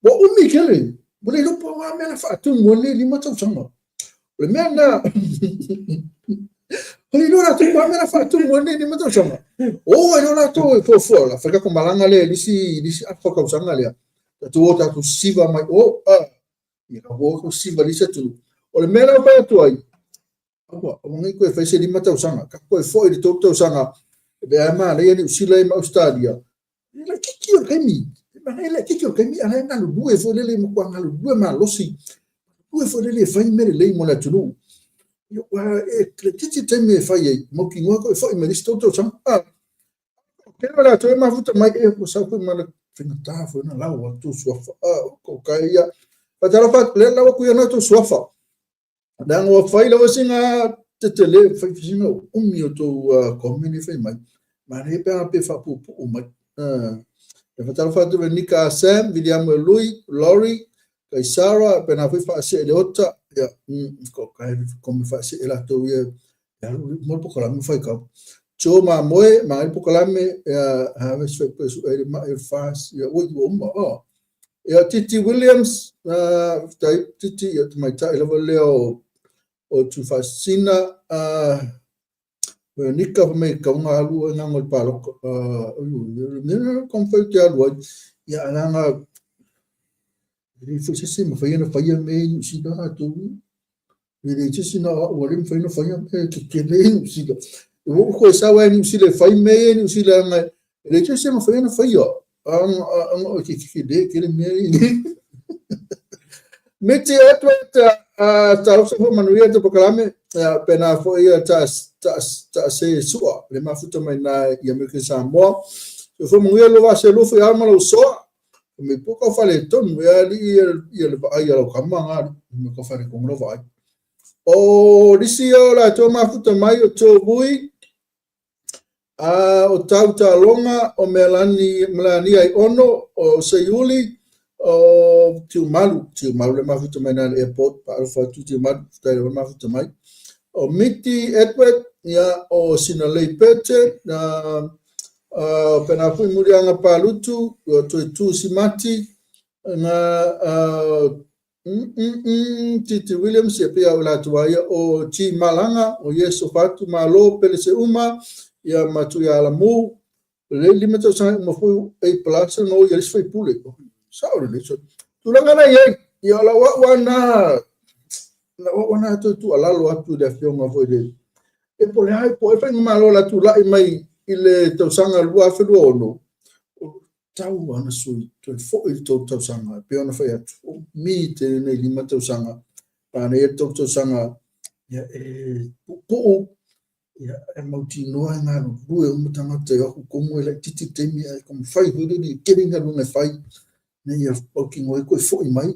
Ua umi tele, ua le iloa po o a mea na faatumu ai lenei 5 tausaga. O le mea lena, ua le iloa latou po o a mea na faatumu ai lenei 5 tausaga. O ai loa latou e fuafua, la fai tatou malaga lea i le isi afa tausaga lea. Tatou o tatou sisiva mai o, a, ia ua o sisiva i le isi atunuu. O le mea la ua fai atu ai, aua, aua ne i toe fai se 5 tausaga, tatou toe foi i le 3 tausaga, e pei lava e manaia Niu Sila ma Ausetalia, e laitiiti o le taimi, e manaia le laitiiti o le taimi, a o la e galulue foi lele, matua galulue malosi, galulue foi lele e fai mea lelei mo le atunuu. Aua e laitiiti le taimi e fai ai, mautinoa toe foi mai le isi 3 tausaga. A, tele o latou e mafuta mai, e ua sau foi ma le faigata foi ona lau atu suafa. A, o kai ia. Faatalofa atu, lea lau atu ia na tou suafa. Leaga ua fai lava sina tetele, fai sina umi o tou comment e fai mai. Manaia pe ana pe faapuupuu mai. E faatalofa atu le Nika Sam, Viliamo Lui, Lori, Kaisara, pe na foi faasee le ota. Ia, ko kai comment faasee latou ia. E alu mo le polokalame fai kau. Joe Mamoe, ma le polokalame, ia, have se fai su ai ma e fast, ia, ui, ua uma, oh. Ia, Titi Williams, faafetai Titi, ia tamaitai lava lea o o Tufaasisina, Veronica fai mai e tatau ona alu oe nano i le palota. Oi, oi, le mea lena e taumafai ou te alu ai. Ia, leaga e leai foi se isi e mafai ona faia mea i Niu Sila latou. E leai se isi na o au e mafai ona faia mea tetele i Niu Sila. Ua ou toe sau ai i Niu Sila e fai mea ia i Niu Sila leaga e leai se isi e mafai ona faia. Ona o ke tetele tele mea i Miti Edward, talofa foi manuia te polokalame, pena foi ia ta ta se sua le mafuta mai na i Amerika Samoa. Soifua manuia lo vase lufu i ma lou soa. Me po ka fale tonu e ali ia le vaai a lau kama nga ali. Me ka fale tonu lau vaai. O lisi o latou mafuta mai o Joe Vui, a o Tau Taloga, o Mealani, Melania i Ono, o Seiuli, o Tiumalu, Tiumalu le mafuta mai na le airport, faalofa atu Tiumalu, faafetai lava le mafuta mai. O Miti Edward, ia, o Sinalei Pete, na, pena foi Muliaga Palutu, o Toetu Simati, na, Titi Williams, ia pei o latou a ia, o G Malaga, o Iesu Fatu Malo, Pele Seuma, ia ma Tuialamu, le 5 tausaga uma foi A plus no ia isi faipule. Sao lelei so. Tulaga na i ai, ia o lau au lava na, lau au lava na toe tuualalo atu i le afioga foi le e po o le a po o ai faigamalo o le a tulai mai i le tausaga 2026, o tau ana sui toe foi i le 3 tausaga e pei ona fai atu, o umi tele nei 5 tausaga, manaia le 3 tausaga ia e puupuu ia e mautinoa e galulue uma tagata e o atu tonu e laitiiti le taimi ae taumafai foi lele e tele galuega e fai ina ia mautinoa ai toe foi mai.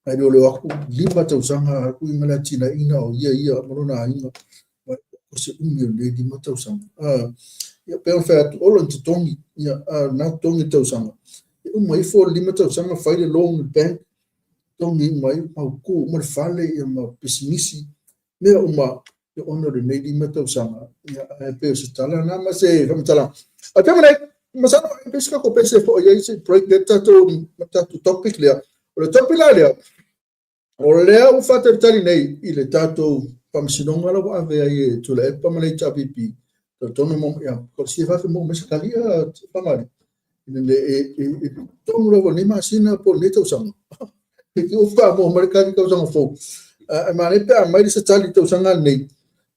Ae le o le o atu 5 tausaga atu i ma le atinaeina o ia ia ma lona aiga o se umi o lenei 5 tausaga. Ia pei ona fai atu, ola ni totogi, ia, na totogi le tausaga. E uma ifo le 5 tausaga fai le loan i le bank, totogi uma ai, mautu uma le fale ia ma pisinisi, mea uma ia ona o lenei 5 tausaga. Ia, ae pei o se tala lena ma se faamatalaga. Ae pea ma nei, masalo e pei se tatou pese e foi ai se break lea tatou ma tatou topic lea. O le topic la lea, o lea ua faatalitali nei i le tatou faamasinoga la ua ave ai e Tuilaepa ma le HRPP. Talitonu mo, ia, ko le CFF mo mai se tali ia Fagali. I totonu lava o lenei masina po o lenei tausaga. E te ua faamoa mai le tali tausaga fou. Ae manaia pe a aumai le se tali i le tausaga lenei,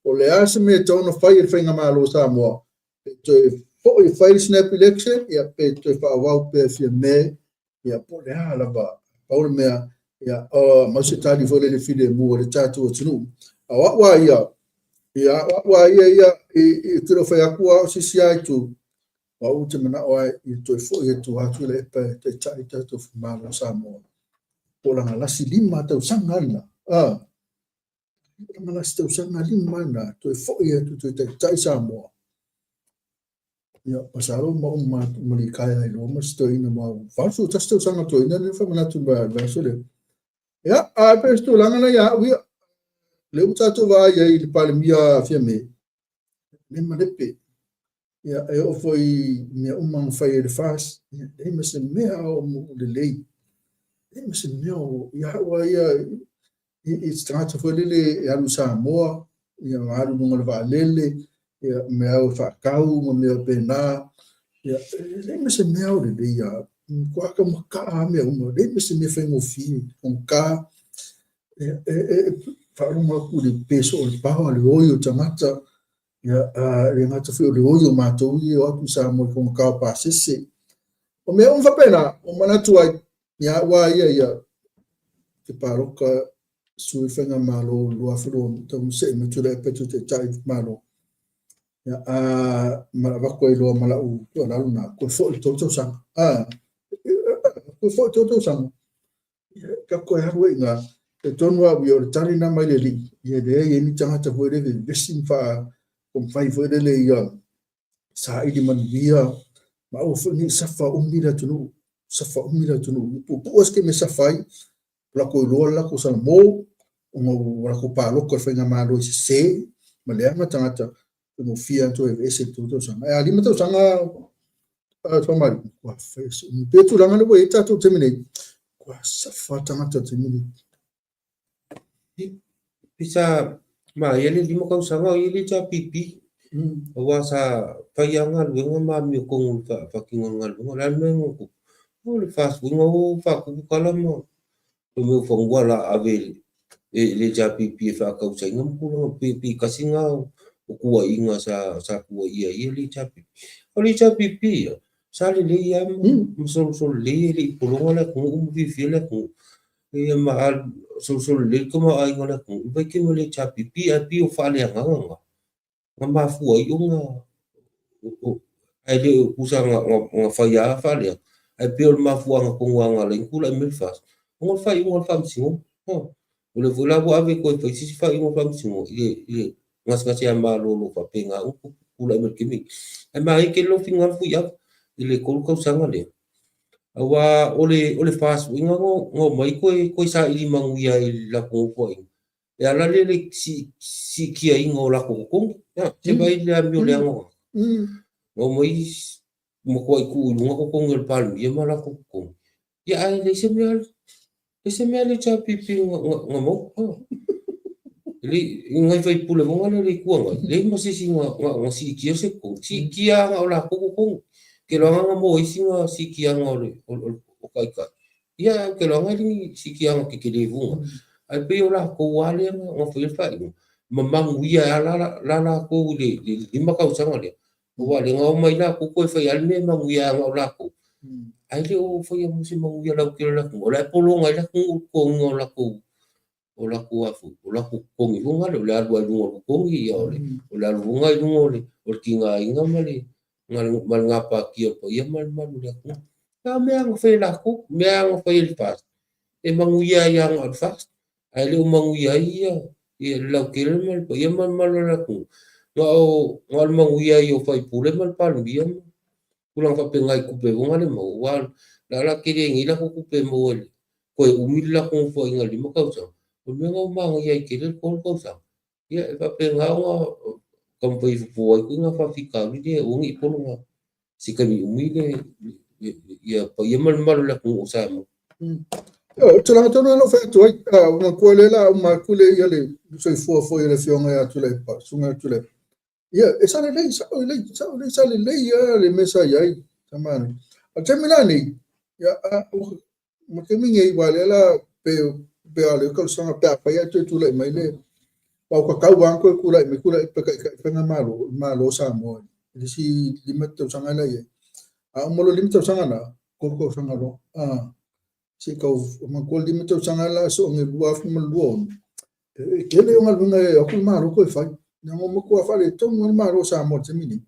o le a se mea e tatau ona fai e le Faigamalo o Samoa, pe toe foi e fai le snap election, ia pe toe faaauau pea e Fiame, ia po o le a lava. Pau le mea, ia aumai se tali foi lele filemu a le tatou atunuu. A o au lava ia, ia o au lava ia ia i te le fai atu lava o se isi lava itu, o au ou te manao lava ia toe foi atu lava Tuilaepa e taitai le tatou Malo o Samoa. Po o lana lasi 5 tausaga lena, a, lana lasi tausaga 5 lena, toe foi atu toe taitai Samoa. Ia, masalo ma uma atu ma litaea ai loa ma si toeaina ma 81 tausaga toeaina lea faamanatu mai le vaiaso lea. Ia, a pe se tulaga na ia au ia, lea ua tatou vaai ai i le Palemia Fiame, le malepe. Ia, e oo foi i mea uma na fai e le FAST, ia, leai ma se mea o lelei. Leai ma se mea o ia au lava ia i se tagata foi lele e alu i Samoa, ia ma alu i luga o le vaalele, ia mea e faatau ma mea faapena. Ia, e leai ma se mea o lelei ia au. Matua taugata lava mea uma, leai ma se mea faigofie, taugata. Ia, e faalogo atu i le pe soo o le paoa, le oi o tagata, ia, e le gata foi o le oi o matou ia e o atu i Samoa i le taugata o pasese. O mea uma faapena, ua manatu ai, ia au lava ia, ia, te palota sui le faigamalo 2020 tau see mai Tuilaepa e toe taitai le Malo. Ia, a ma avatu ai loa ma lau tuualalo na, toe foi i le 3 tausaga. A, toe foi i le 3 tausaga. Ia, tatou toe alu ai i ina, talitonu au ia, o le tali lena mai le Alii, ia leai e i ai ni tagata foi lele e vevesi ma faa-taumafai foi lele ia saili manuia, ma aua foi ne i safa umi le atunuu, safa umi le atunuu. Ia puupuu lava se taimi e safa ai, ua latou iloa le latou salamo, ona ua latou palota i le faigamalo e sese ma leaga tagata, faigofie lava ona toe aveese i le 3 tausaga. Ae a 5 tausaga Faamalie, matua fai se umi. Pei o tulaga lea ua i ai tatou i le taimi nei, matua safa tagata i le taimi nei. Pei sa maea le 5 tausaga o i ai le HRPP, aua sa fai lava galuega ma amiotonu i le faatinoina o le galuega. O le a le mea na tupu? O le FAST foi na o faatupu tala ma fai mai o fanua o le a ave i le HRPP e faatausaina ma tulaga pei tasi lena o tuuaiga sa tuuaia ai le HRPP. O le HRPP ia, sa lelei lava ma solosolo lelei, e le i pologa le atunuu ma fiafia le atunuu. Ia ma solosolo lelei le tamaoaiga o le atunuu i le vaitaimi o le HRPP, ae pei o faaleagaga na na mafua ai ona ae le o tusa na fai lava faaleaga, ae pei o le mafuaaga tonu lava na ala ai ona tulai mai le FAST, ona o le faaiuga a le Faamasinoga. O lea foi la ua ave e toe fai se isi faaiuga a le Faamasinoga i le gasegase-a-Malo o lo o faapena ona tulai mai i le taimi lenei. Ae manaia tele lou finagalo Fuiava i le 3 tausaga lea, aua o le FAST foi na omai toe saili manuia ai i le latou nofoaiga, e ala lea i le siitiaina o latou totogi. Se vaai i le amio leaga o tagata. Na omai matuai tuu i luga totogi o le Palemia ma latou totogi. Ia ae leai se mea, leai se mea a le HRPP na maua. I nai sui usufono foi lea o le Itu Agai, leai ma se isi na siitia se totogi, siitia lava na o latou totogi. Ou te iloa na maua ai sina siitiaga o taitai, ia ae ou te iloa e le ni siitiaga tetele foi na. Ae pei o latou lava lea na faia le faaiuga, ma manuia ai lava la latou i le 5 tausaga lea. Aua o lea na omai latou toe fai lava le mea e manuia ai na o latou, ae le o faia mo se manuia lautele o le atunuu. O la e pologa ai le atunuu i le totogiina o latou o latou a foi, o latou totogi foi lea, o le alu lava i luga o le totogi, ia o le, o le alu foi lena i luga o le, o le tigaina ma le, ma le gapatia o le paia ma le mamalu o le atunuu. A o mea lava na fai e latou, mea lava na fai e le FAST, e manuia ai lava na o le FAST, ae le o manuia ai ia, ia le lautele ma le paia ma le mamalu o le atunuu. Na o, na o le manuia ai o faipule ma le Palemia ma tulaga faapena i tupe foi na le maua, aua o le a la tele ai nei latou tupe e maua i le toe umi le latou nofoaiga i le 5 tausaga, o le mea lena ua manaia ai tele le 3 tausaga. Ia, e faapena ona taumafai e fofo ai ituaiga faafitauli lea e aua ne i pologa se taimi umi le ia paia ma le mamalu o le atunuu o Samoa. O le tulaga tonu lava na ou fai atu ai, ua manatua lea o le a uma atu le, ia le soifua foi o le Afioga ia Tuilaepa, le Susuga ia Tuilaepa. Ia, e sa lelei, sao lelei, sao lelei, sa lelei lava le mea sa i ai, sa manaia. A o le taimi la nei, ia, ma le taimi nei, aua o lea la, pe, pe a o le talosaga, pe afai ae toe tulai mai le, aua ua tatau lava ona toe tulai mai Tuilaepa e taitai faigamalo, le Malo o Samoa i le isi 5 tausaga la e i ai. A uma loa le 5 tausaga lena, 3 tausaga loa, se i tau manatua le 5 tausaga la soona 2026, e tele o galuega e o atu le Malo toe fai. Leaga ua matua faaletonu lava le Malo o Samoa i le taimi lenei.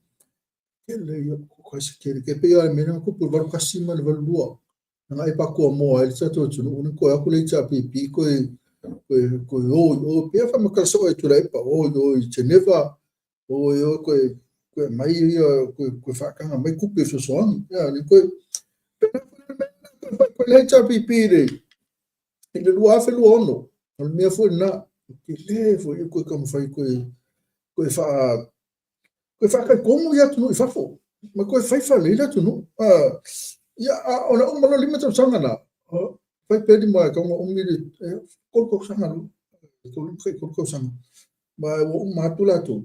Tele ia, o se tele, e pei lava o le mea lea na tupu i le 81 ma le 82, na e pakuamoa ai le tatou atunuu, ona toe o atu le HRPP toe o i o, pei lava faamatala soo e Tuilaepa, o i o i Geneva, o i o toe aumai ia, toe faataga mai tupe fesoasoani. Ia, le toe, le HRPP i le I le 2026, o le mea foi lena, tele foi e koe taumafai koe koe faa koe faatalitonu i atunuu i fafo, ma koe fai faalelei le atunuu. Ia, a ona uma loa 5 tausaga na, fai pea lima e tatau ona umi le 3 tausaga loa, 3 tausaga, ma ua uma atu latou.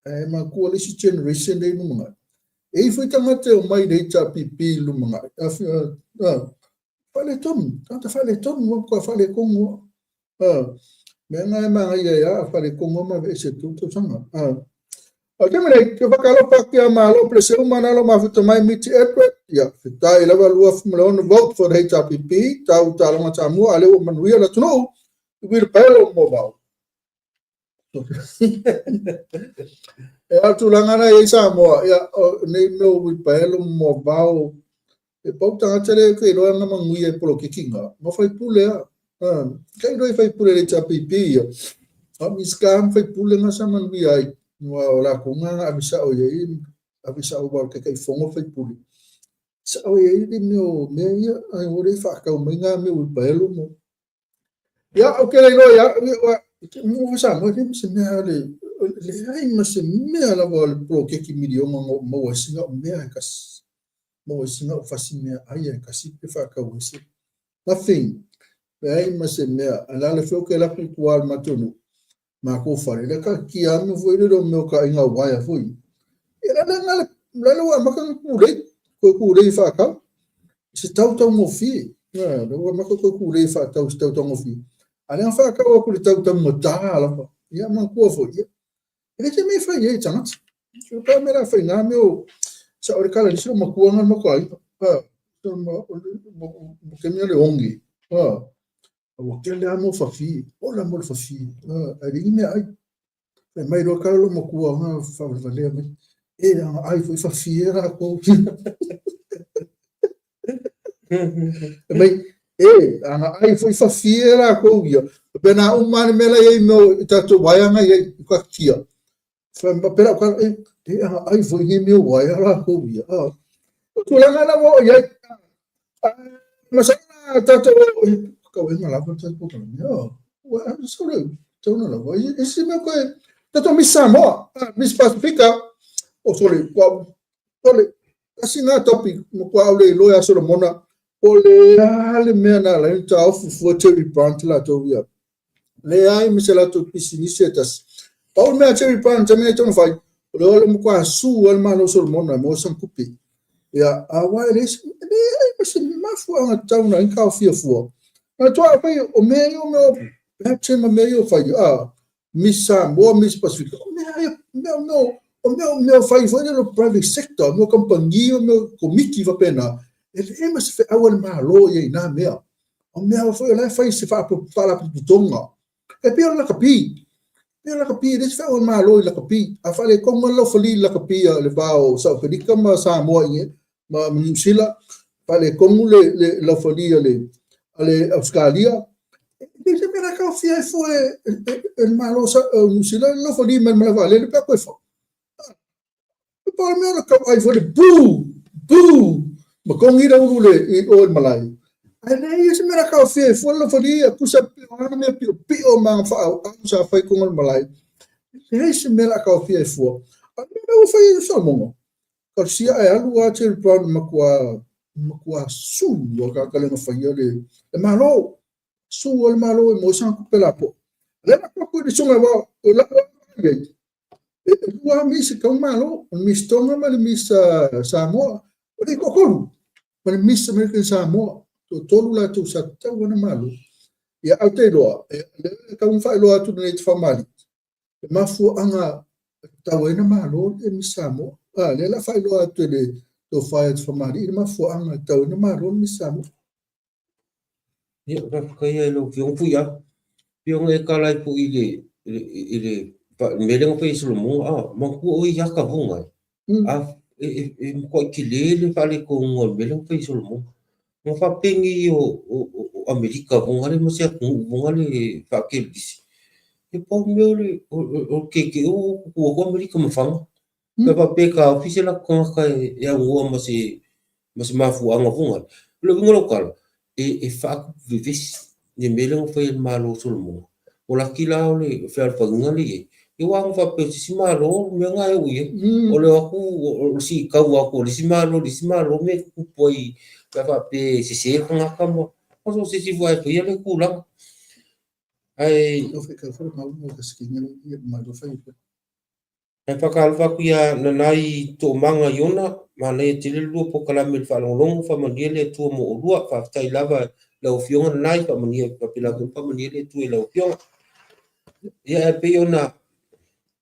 Ae manatua le isi generation lea i lumanai. E i ai foi tagata e omai i le HRPP i lumanai, faaletonu, tagata faaletonu, matua faaletonu lava. Mea na e manaia ai lava, a faaletonu lava ma aveese i le 3 tausaga. O le taimi nei, ou te faatalofa atu ia Malo Peleseuma na alo mafuta mai Miti Edward, ia, faafetai lava 2006 vote for the HRPP, tau taloga Samoa, a lea ua manuia le atunuu, i uilipaelo mo vao. E a tulaga la i ai Samoa, ia, o nei mea o uilipaelo ma moavao, e pau tagata lea ou te iloa na manuia i polokiki na, na faipule lava. Ka iloa i faipule le HRPP ia, a o Minisita ma faipule na sa manuia ai, aua o latou na na ave sao i ai, ave sao aua o le Taitaifono le faipule. Sao i ai le mea o mea ia, ae ua le faatau mai na mea o uilipaelo ma Ia, ou te le iloa ia au, ia, mo Samoa, e leai ma se mea le, leai ma se mea lava o le poloketi miliona na ou maua ai sina au mea e tasi. Maua ai sina au fasi meaai e tasi pe faatau ai se. Nothing. Leai ma se mea. A le a le fea ou te alu atu i tua o le matou nuu, matou fale, lea taatia ane foi lele o mea o taaiga uaea foi. Ia, la le, la le ua amata ona tulei, toe tulei e faatau. Se tau taugofie. Ia, lea ua amata toe tulei e faatau se tau taugofie. A lea na faatau atu i le tau taugata lava. Ia, manatua foi, ia, e le se mea e fai ai e tagata. O le mea la fai nā mea o, sa o le kala lisi o matua ngā matua aiga. Mo te mea le ongi. Ua tele lava mo fafie, ola mo le fafie. Ae leai ni mea ai. Fai mai loa kala lou matua na faavalevalea mai. E anga ai foi fafie lakou. Fai mai, e anga ai foi fafie lakou ia. Pe na uma le mea la i ai mea o tatou uaea na i ai i kakia. Fai mai pela kala e e anga ai foi nei mea uaea lakou ia. O tulaga na ua oo i ai. Masalo na tatou tauega lava le tatou polokalame. Ua masalo tauna lava. E se mea koe tatou Miss Samoa, Miss Pasifika. O sorry, kua sorry. Tasi na topic mo kua au le iloa ia Solomona. Po le a le mea na ala ai ona taofi fua Terry Brandt latou ia. Leai ma se latou pisinisi e tasi. Pau le mea a Jerry Brown taimi nei tau fai, o le o le matua su ai le Malo o Solomona e maua sana tupe. Ia, a ua e leai leai ma se mafuaaga tatau na ai taofia fua. Na toa fai o mea ia o mea o pattern ma mea ia o fai, a Miss Samoa, Miss Pacific, o mea ia, mea mea o mea o mea o fai foi lele o private sector, o mea o kamupani, o mea o komiti faapena, e leai ma se feau a le Malo i ai i na mea. O mea foi o la e fai se faalapotopotoga. E pei o le lakapi. E pei o le lakapi, e leai se feau a le Malo i lakapi. A faaletonu lava le laufali i le lakapi a le va o South Africa ma Samoa i ma Niu Sila, faaletonu le, le laufali a le, a le Ausetalia, e leai se mea la e taofia ai fua e, e, e le Malo o Niu Sila le laufali mai le malae vaalele pe a toe foi. E pau le mea o le tauai foi le boo, boo, ma togi le ulu le, i o i le malae. Ae leai se mea la taofia ai fua le laufali ia, tusa pe o a mea piopio ma aga faaauau sa fai i totonu o le malae. Leai se mea la taofia ai fua. A o le mea lea ua fai e Solomona, talosia ae alu lava Jerry Brown e matua, matua su a tagata le na faia le, le Malo. Su a le Malo e maua ai sana tupe lapoa. O lea la atu i le susuga aua o lau lava vaai i ai, E lua lava Miss e tatau ona malo, o le Miss Tonga ma le Miss Samoa. O le toatolu, ma le Miss American Samoa. Toatolu latou sa tatau ona malo. Ia, ae ou te iloa, e lea e tatau ona faailoa atu lenei Tafamalii, le mafuaaga e tatau ai ona malo le Miss Samoa. A, lea o le a faailoa atu e le tofa ia Tafamalii le mafuaaga e tatau ai ona malo le Miss Samoa. Ia, faafetai lava i lau Afioga. Pui lava, pei ona e tala ai foi i le, i le, i le mea lea na fai e Solomona, a, manatua oe ia Kavuna, a, e, e, e matuai tele le faaletonu o le mea lea na fai e Solomona. Na faapenei o, o, o Amerika fona le ma se atunuu fona le faakelelisi. E pau le mea o le, o, o, o le kekeʻe o tutu atu Amerika ma faga. Pe faapea e taofi se latou tagata e aunoa ma se ma se mafuaaga foi lea. O le uiga o lau tala, e, e faatupu vevesi. le mea lea na fai e le Malo o Solomona, o laki la o le fealofaniga lea e i ai, ia aua na faapea o se isi Malo le mea lena e oo i ai. O le o atu, o le siitaua atu o le isi Malo i le isi Malo mea e tutupu ai pe a faapea e sese le tagata ma so o se isi foi lava e faia lea tulaga. Ae Ae faatalofa atu ia Nanai Toomaga Iona, manaia tele le lua polokalame i le faalogologo, faamanuia le Atua mo oulua. Faafetai lava i lau Afioga Nanai, faamanuia faapena foi ona faamanuia le Atua i lau Afioga. Ia ae pei ona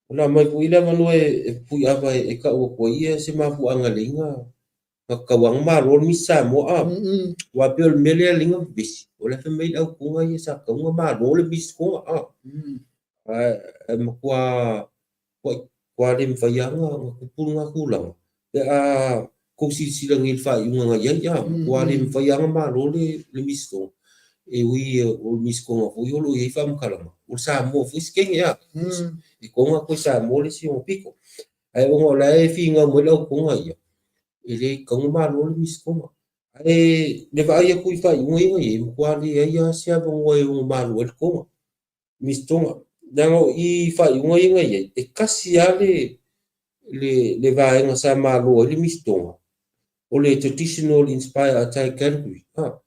ona aumai foi le avanoa e Fuiava e tau atu ai ia se mafuaaga e leai na tauaga malo le Miss Samoa a. Aua pei o le mea lea e leai na vevesi, o la e fai mai le au Toga ia sa tatau ona malo le Miss Toga a. Ae matua matua le mafai lava ona tupu lena tulaga pe a tou silasila nei i le faaiuga na i ai, a matua le mafai lava ona malo le Miss Toga. E ui o le Miss Toga foi o lo o i ai faamatalaga, o le Samoa foi se kene a, e Toga toe Samoa le isi ona pito. Ae ona o la e finau mai le au Toga ia, e le tatau ona malo le Miss Toga. Ae le vaai atu i faaiuga ia na i ai, e matua leai lava se avanoa e ono malo ai le Toga. Miss Tonga. Leaga o i faaiuga ia na i ai, e tasi lava le, le, le vaega sa malo ai le Miss Tonga, o le Traditional Inspired Attire Category. Ha.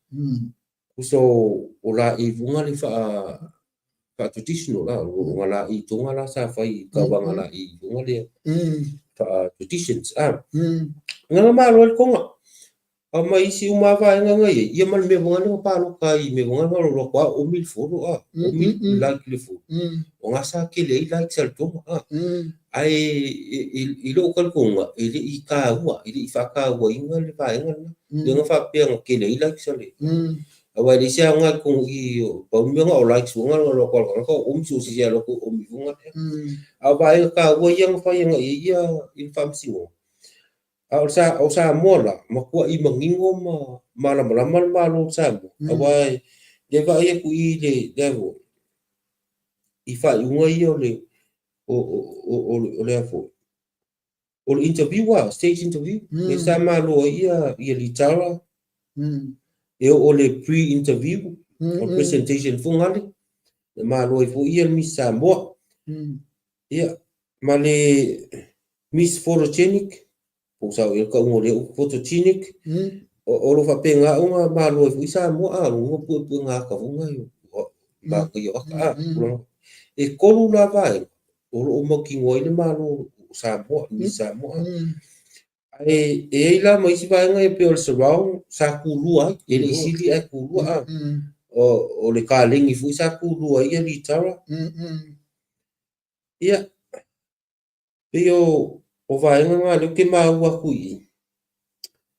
Tusa o, o laei foga le faa, faa traditional la, o nga laei Tonga la sa fai i kauaga laei foga lea, faa traditions. Ha. Nga malo ai le Tonga. A ma isi uma lava vaega na i ai, ia ma le mea foi lea na palota ai i mea foi lea na alu atu lava oomi le follow a, oomi like le follow. O ga sa tele ai likes a le Tonga a. Ae i lou talitonuga, e le i taua, e le i faatauaina le vaega lena. Lea na faapea na tele ai likes a le. Aua e leai se aoga i totonu i i, pau le mea na o likes foi na alu atu a le tagata o oomi, so o se isi e alu atu e oomi foi lea. A o vaega taua ia na fai agai i ai ia i le Faamasinoga, A o sa, o Samoa la, matuai manino ma malamalama le Malo o Samoa, aua e vaai atu i le, le a foi, i faaiuga ia o le, o, o, o, o, o le a foi, o le interview lava, stage interview, lea sa malo ai ia, ia Litara, e oo le pre-interview, o le presentation foi gale, e malo ai foi ia le Miss Samoa. Ia, ma le Miss Photogenic, po o sao ea le tauga o lea upu photogenic, o lo o faapena ona malo ai foi Samoa, a, lona puepuega ata foi lena i manaia o ata, a, tulaga. E tolu la vaega o lo o mautinoa ai le Malo o Samoa, Miss Samoa. Ae e i ai la ma isi vaega ia pei o le surround sa tulua ai, e le i sili ae tulua, a. O le kalegi foi sa tulua ai ia litara. Ia, pei o vaega na lea ou te maua atu i i,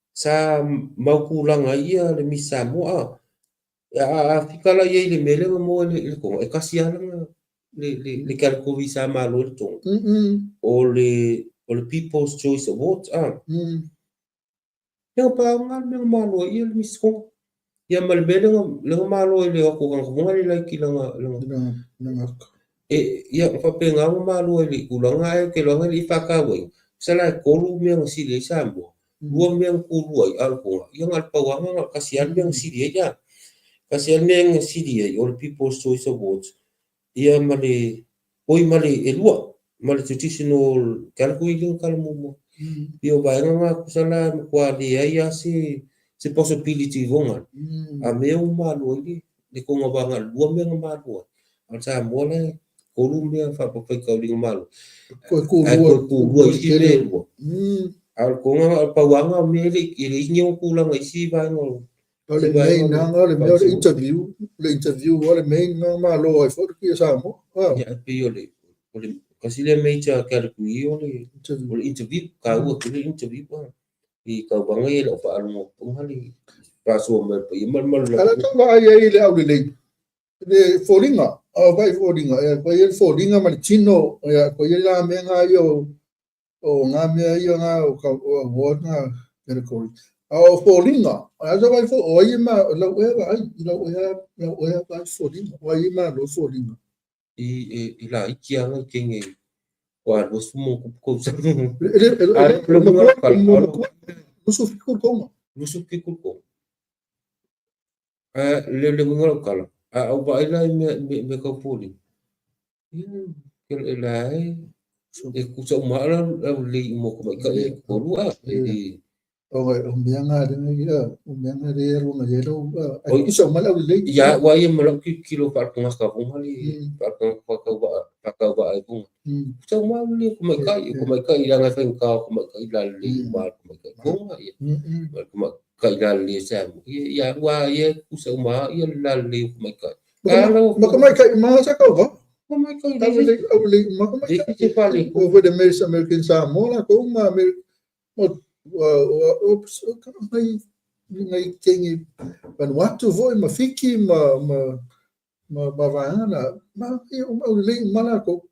sa mau tulaga ai ia le Miss Samoa, a. A fika la i ai i le mea lea na maua i le Toga, e tasi lava lana le category sa malo ai le Toga, o le People's Choice Awards, a. Ia na pau lena le mea na malo ai ia le Miss Toga. Ia ma le mea lea na malo ai le o atu o tagata foi lea laiti lana lana e ia na faapena ona malo ai le tulaga ae ou te iloa na le i faatauaina. Masalo e tolu mea na sili ai Samoa, lua mea na tulua ai a o le Toga ia na o le pau lava na o le tasi lava le mea na sili ai a. Tasi lava le mea na sili ai o le People's Choice Awards ia ma le oi ma le e lua ma le traditional category lea na tala muamua. Ia o vaega na tusa la e matua leai lava se se possibility foga a mea ua malo ai le le Toga aua na o le lua mea na malo ai. A o le Samoa la e tolu mea faafaitauli na malo Toe ae tulua toe tulua isi mea e lua. A o le Toga na o le pau lava na o mea e le i e leai ni ona tulaga i isi vaega o O le main lava o le mea o le interview, le interview o le main na malo ai foi le Samoa. Ia, e pei o le, o le tasi lea major category o le, o le interview, taua tele le interview i tauvaga ia i lau faalogo atu le faasoa mai o le paia ma le mamalu o le Ae o le a vaai ai i le aulelei, le foliga, a vaai i foliga, ia koe i ai le foliga ma le tino, ia koe i ai la mea nga ia o O ngā mea ia ngā o ka o award ngā category. A o foliga, a sa vai fo, o ai e ma, lau ea vaai, i lau ea, lau ea vaai foliga, o ai e malo foliga. I, i, i la iki anga i kenge o a luasu mo kupu tausaga. E le, e le, e le, matua, matua, 27 le tonga. 27 le tonga. A, le, le uiga o lau tala. A ou vaai la i mea, mea, mea tau foliga, ia, e la e, e tutusa uma lava le aulelei uma o tamaitai e toalua. E, O mea nga lea, o mea nga lea alu ai lau, ai tutusa uma le aulelei. Ia, ua ia ma lau tilotilo faaletagata voga le, faaletagata faatauvaa, faatauvaa ai voga. Tutusa uma aulelei o tamaitai, o tamaitai leaga e faigata o tamaitai lalelei uma lava tamaitai voga, ia. Ma le tamaitai lalelei o Samoa, ia, ia ua ia e tutusa uma lava ia le lalelei o tamaitai. Ma tamaitai uma sa tauva. Tamaitai Aulelei, aulelei uma tamaitai. Se fale. O foi le American Samoa latou ma American nai nai kengi Vanuatu foi ma Fiti ma ma ma ma vaega na ma ia uma aulelei uma latou.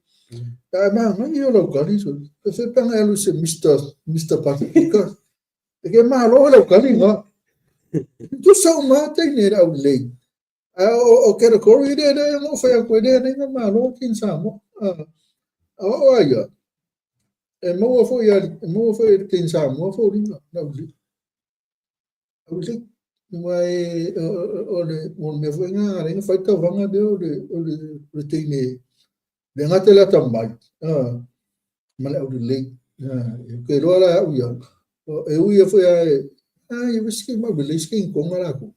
Ae manaia o lau tali so. Se pe ana alu se Mr. Mr. Pasifika. E ke malo lau tali nga. Tutusa uma teine le aulelei. A o category lea lea na ou fai atu ai lea nei na malo teine Samoa. A o a ia, e maua foi a, e maua foi e le teine Samoa foliga na aulelei. Aulelei. Aua e, o le, o le mea foi na ala ai ona fai le tauvaga lea o le, o le, o le teine le gata i le atamai, ma le aulelei. Ou te iloa la au ia, e ui ia foi a e, a ia se ke aulelei se ke tonga latou.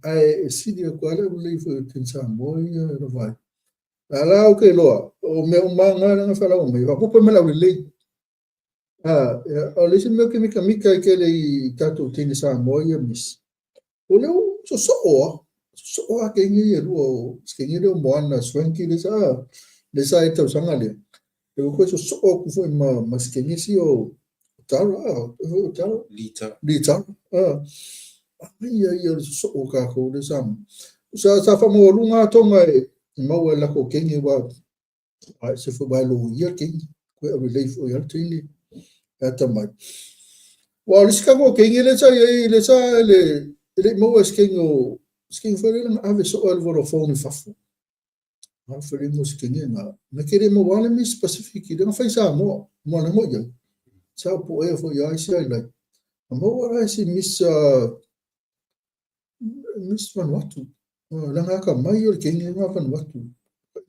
Ae e sili atu lava le aulelei foi o le teine Samoa ia lava ai. A la ou te iloa, o mea uma lava na na faalago mai, faaopoopo mai le aulelei. O le isi mea ou te mitamita ai tele i tatou teine Samoa ia miss, o lea ua sosoo lava, sosoo lava teine ia e lua, o si teine lea o Moana Swanky lea sa, lea sa i le tausaga lea, lea ua toe sosoo atu foi ma, ma si teine si o Tara, o Tara? Lee Tara. Lee Tara, Ia, ia, o le sosoo o tatou lea sa, sa, sa faamaualuga lava Tonga e maua e latou teine aua Ai se foi vai loia teine, koe aulelei foi lava le teine e atamai. Aua o le isi tatou teine lea sa i ai, lea sa le, e le i maua e se teine o, se teine foi lea na ave soo e le Vodafone i fafo. A foi le mo se teine na, na te le maua le Miss Pacific, lea na fai i Samoa, mo na mo i ai. Sa o poea foi ia isi ai lai. Na maua la e si Miss, Miss Vanuatu. Leaga atamai o le teine lena Vanuatu.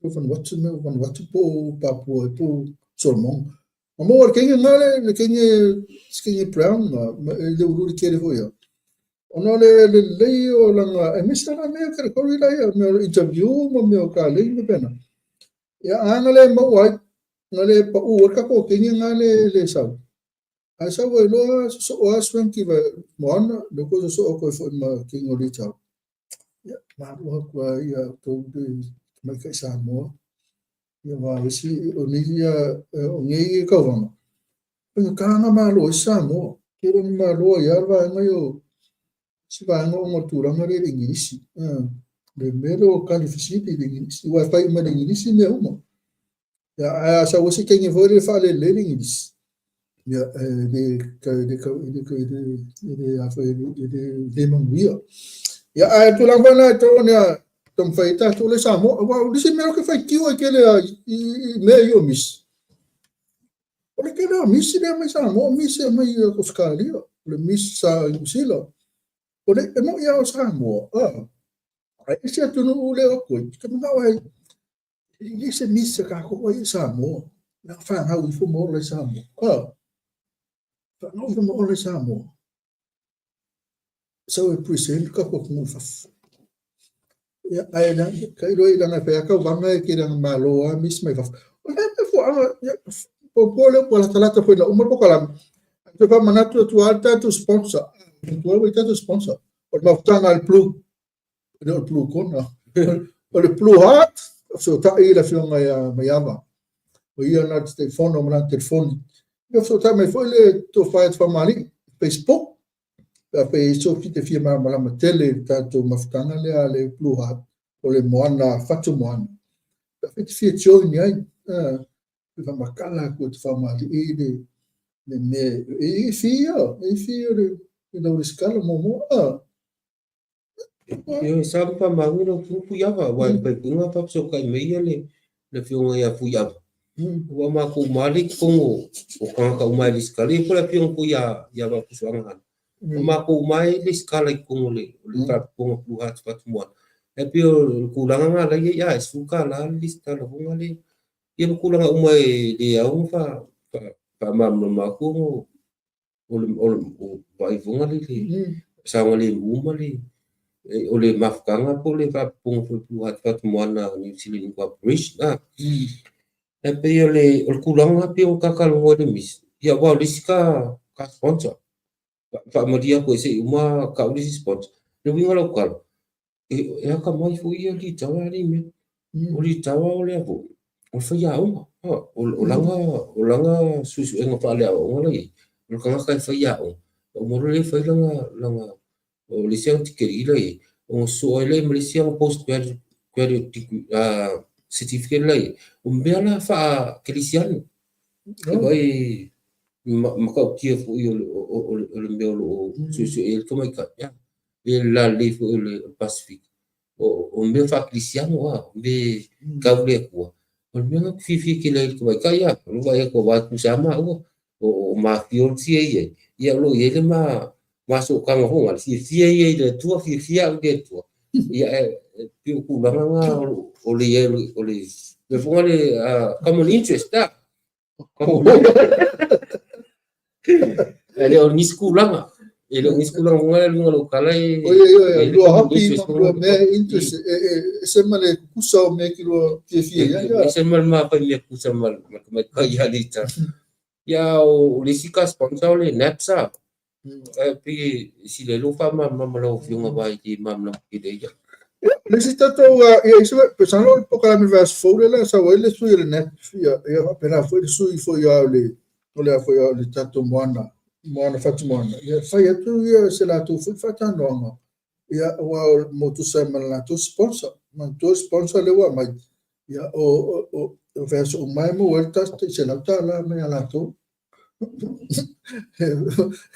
O Vanuatu me o Vanuatu po o Papua po o Solomon. Na maua le teine lena le, le teine, se teine brown na, e le ulu le tele foi ia. Ona o le lelei o lana, aemaise lana mea category la ia, mea o interview ma mea o kalei ma pena. Ia, a na le maua ai, na le pau ai le tatou teine lena le, le sau. Ae sau ai loa sosoo lava Swanky ma Moana, lea foi sosoo atu ai foi ma King o Litau. Ia, malo atu lava ia outou le tamaitai Samoa. Ia, aua o isi, o nei ia, o nei tauvaga, faigata ona malo ai Samoa. Tele ona malo ai lava le vaega ia o se vaega ona o le tulaga lea i le Igilisi. Le mea lea o tali fesili i le Igilisi, aua e fai uma i le Igilisi mea uma. Ia, ae a sau ai se teine foi lea e faalelelei le Igilisi, ia, e le, e le, e le, e le, e le, a foi, e le, le manuia. Ia, ae tulaga foi lena e tatau ona taumafai ai tatou lea i Samoa. Aua o le isi mea ou te faitio ai tele lava i mea ia o misi, o le tele o misi lea mai Samoa, o misi e mai Ausetalia, o le misi sa Niu Sila. O le, e moni lava o Samoa, ae ese atunuu lea o atu ai, ou te manao ai, e le se misi a tatou ai i Samoa, na fanau ifo ma ola i Samoa. Fanau ifo ma ola i Samoa. Sau e present ka tatou atunuu i fafo. Ia, ae na, tailo i lana fai lava tauvaga e tele ana malo lava misi mai fafo. O le a le mafuaaga, ia, popo lea ua latalata foi ina uma le polokalame, ae toe faamanatu atu lava le tatou sponsor. Manatua ua i tatou sponsor. O le mafutaga a le Blue, e le o le Blue Corner, o le Blue Heart, fesootai le Afioga ia Maiava. O ia na te telefona ma lana telefoni. Ia fesootai mai foi le Tofa ia Tafamalii, Facebook, pe afai e i ai sou te fia malamalama tele i le tatou mafutaga lea a le Blue Heart, o le Moana, Fatu Moana. Pe afai e te fia join i ai, e faamatala atu e Tafamalii le le mea e i fee ia, e i fee o le lau resitala muamua. Ioe, sa ma faamaoni lau Afioga Fuiava, aua e faipuna faafesootai mai ia le Afioga ia Fuiava. Ua matou uma lava i totonu o tagata uma e resitala, ia po o le Afioga foi ia Vaafusuaga Hana. Ua matou uma lava e resitala i totonu o le Faalapotopotoga Blue Hearts Fatumoana. Ae pei o le tulaga lena la e i ai, a e $10 le lesitala foi lea. Ia ma tulaga uma e le ao ona faamalamalama atu ona o le vaai foi lea i le saogalemu ma le o le mafutaga po o le faapupuna foi o le Fatumoana New Zealand Incorporation. Ae pei o le tulaga lena pei ona ta talanoa i le misi, ia aua o le isi ta sponsor. Faamalie atu ai se i uma tau le isi sponsor. O le uiga o lau tala, e atamai foi ia Litawa alii mea. O Litawa o lea foi, o le faiaoga. O lana suesuega faaleaoaoga la e i ai, o le tagata e faiaoga, uma loa lea fai lana, o le isi ana tikeri la e i ai, ona sosoo ai lea ma le isi ana post graduate degree, certificate la e i ai. O mea la faa-kerisiano. E vaai matautia foi o le mea o lo o suesue ai le tamaitai, ia le lalelei foi o le Pasefika, o mea faa-kerisiano, o mea tau le Atua. O le mea lena ou te fiafia tele ai i le tamaitai, o lou vaai atu aua e tutusa lava maua, o ma fields ia e i ai, ia o lo o i ai le ma sootaga foi lea, fiafia ia i le Atua, fiafia au i le Atua. Ia e pei o tulaga na o le i ai o le mea foi lea common interest, a. E le o nisi tulaga, e le o nisi tulaga foi lea luga o lau tala e... Oi, oi, oi, lua happy ma lua mea interest, e ese ma le tutusa o mea ki lua fiafia i ai. Ese ma le mafai mea tutusa ma le tamaitai ia Lita. Ia, o le isi ka sponsor o le NAPSA. E pei e sili ai lou faamalamalama lau Afioga aua e le malamalama tele ai au. Ia, o le isi tatou, ia, isi foi, masalo o le polokalame o le vaiaso fou lea o le a sau ai le sui o le NAPS, ia, ia faapena foi le sui foi a o le, o le a foi a o le tatou Moana, Moana Fatumoana, ia fai atu ia se latou foi faatalanoaga, ia, aua o mo tusa ai ma le latou sponsor. Manatua le sponsor lea ua aumai, ia, o, o, o, o vaiaso uma e maua ai le tai $100 mai ia latou.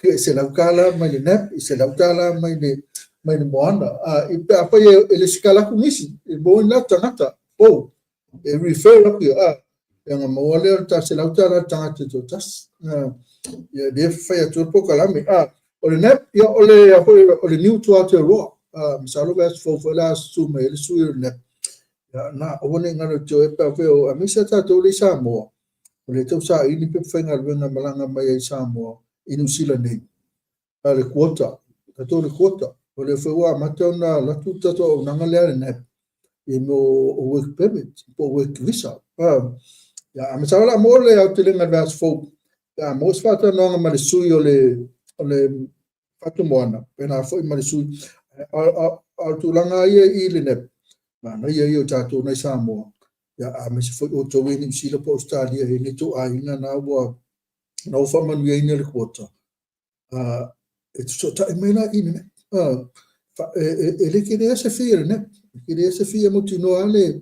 E $100 mai le NAP, e $100 mai le mai le Moana. A, i pe afai e lesitala atu nisi, e maua ni latou tagata fou, e refer atu ia, a, ia ona maua lea o le ta $100 le tagata e toatasi. A, ia lea e fai atu ai le polokalame. A, o le NAP, ia o le, a foi, o le Niu to Aotearoa. A, masalo vaiaso fou foi o le a susu mai ai le sui o le NAP. Ia, na, aua ne i galo ia te oe pe afai o, aemaise a tatou lea i Samoa, o lea e tau saili pepa faigaluega e malaga mai ai i Samoa i Niu Sila nei. A o le quota, tatou o le quota, o lea foi ua amata ona alu atu le tatou auaunaga lea a le NAB i mea o work permit po o work visa. Ia, a masalo o le a maua le aotelega i le vaiaso fou pe a maua se faatalanoaga ma le sui o le o le Fatumoana, pēlā foi ma le sui. A o le tulaga ia i le NAB, manaia ia o tatou nai Samoa, ia aemaise foi outou i Niu Sila po o Ausetalia e i ai tou aiga na ua na ua faamanuiaina le quota, e fesootai mai la i le NAB. E le tele lava se fee a le NAB, e tele lava se fee e mautinoa lava le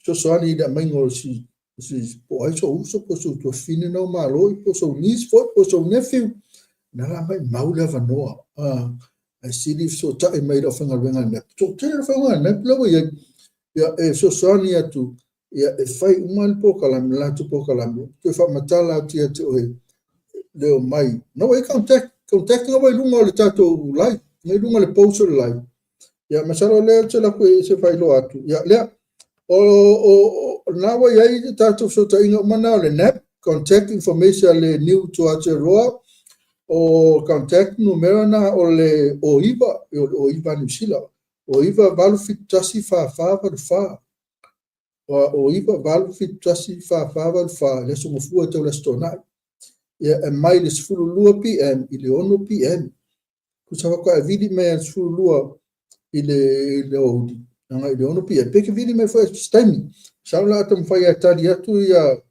fesoasoani i le aumaiga o si si po o ai sou uso po o sou tuafafine na ua malo, po o sou niece foi po o sou nephew, na la maumau le avanoa. Ae sili fesootai mai i le aufaigaluega a le NAB. Toatele le aufaigaluega a le NAB la ua i ai, ia, e fesoasoani atu, ia, e fai uma le polokalame, le latou polokalame, toe faamatala atu ia te oe le omai. Na ua i ai contact, contact na ua i luga o le tatou live, na i luga o le post o le live. Ia, masalo o lea ou te alu atu e se faailoa atu. Ia, lea, o, o, o, na ua i ai le tatou fesootaiga uma na o le NAB, contact information a le Niu to Aotearoa, o contact numera na o le 09, o le 09 a Niu Sila, 09 871 4484. O 9 8 7 1 4 4 8 4 le aso Gafua e tau le Aso Toonai. Ia, e mai le 12 PM i le 6 PM. Tusa faatoa e vili mai le 12 i le i le aoauli agai i le 6 PM. Pe te vili mai foi i se taimi. Masalo o le a taumafai e tali atu ia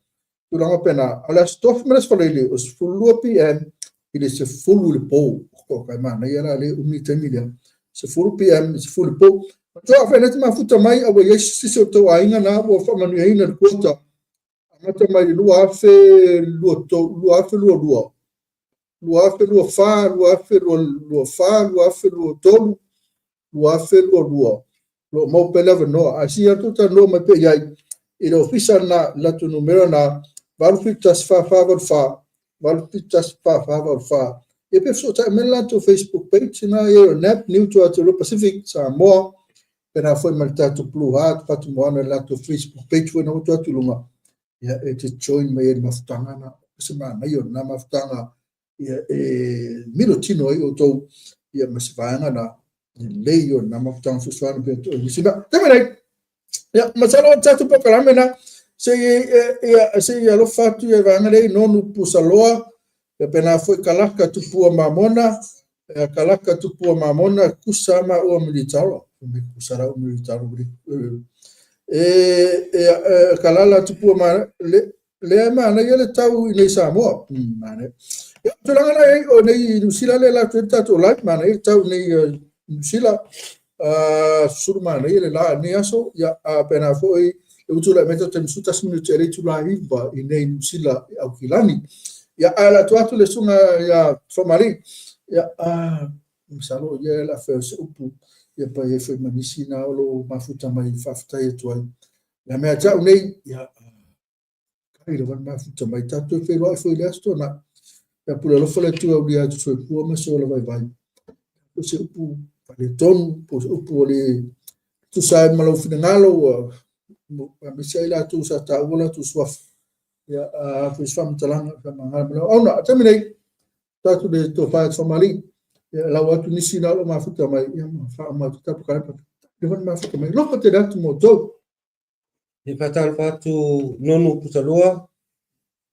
tulaga faapena. O le Aso Tofi ma le Aso Faraile o le 12 PM i le 10 i le po. O kai manaia la le umi taimi lea. 10 PM i le 10 i le po. Matua afai na te mafuta mai a ua i ai se isi o tou aiga na ua faamanuiaina i le quota amata mai le 2023, 2022, 2024, 2024, 2023, 2022, o lo o maua pea le avanoa. Ae sili atu talanoa mai pea i ai i le ofisa lena, le latou numera lena, 871 4484, 871 4484. Ia pe fesootai mai le latou Facebook page lena e i ai o NAB, Niu to Aotearoa Pacific, Samoa. Pēnā foi ma le tatou Blue Heart Fatu Moana i le latou Facebook page foi na ua tuu atu i luga, ia e te join mai ai i le mafutaga na. O se manaia o lena mafutaga, ia e milotino ai outou ia ma se vaega na lelei o lena mafutaga fesoasoani pe to nisi mea. Taimi nei, ia, masalo o le tatou polokalame na, se i, ia, se i alofa atu ia vaega lea i Nonu Pusaloa, ia pēnā foi Kalaka Tupua Mamona, ia Kalaka Tupua Mamona, kusa ma ua militaro, me kusa la militaro. E, e, Kalala Tupua ma, le, lea e manaia le tau i nei Samoa. Manaia. Ia, tulaga na ei, o nei Niu Sila lea latou le tatou live, manaia le tau i nei Niu Sila. Susulu manaia le la i nei aso. Ia, pēnā foi, le ua tulai mai tatou taimi 11 minute e le itula 9 i nei Niu Sila i Aukilani. Ia, ae la atu atu le susuga ia Famalii. Ia, masalo o ia e le a fai o se upu, ia pa i ai foi ma nisi na o lo o mafuta mai faafetai atu ai. Ia mea te au nei, ia, kai lava le mafuta mai. Tatou toe feiloai foi i le aso Toonai. Ia pule alofa le Atua aulia atu soifua ma se ola vaivai. Po o se upu faaletonu, po o se upu ua le tusa ai ma lou finagalo, ua aemaise ai latou sa taua latou suafa. Ia, a foi se faamatalaga, faamagalo ma lau auauna. A taimi nei, tatou le tofa e Famalii, ia lau atu nisi na o lo o mafuta mai, ia ma faauma atu tatou polokalame. Leva na mafuta mai. Alofa tele atu mo outou. E faatalofa atu Nonu Pusaloa,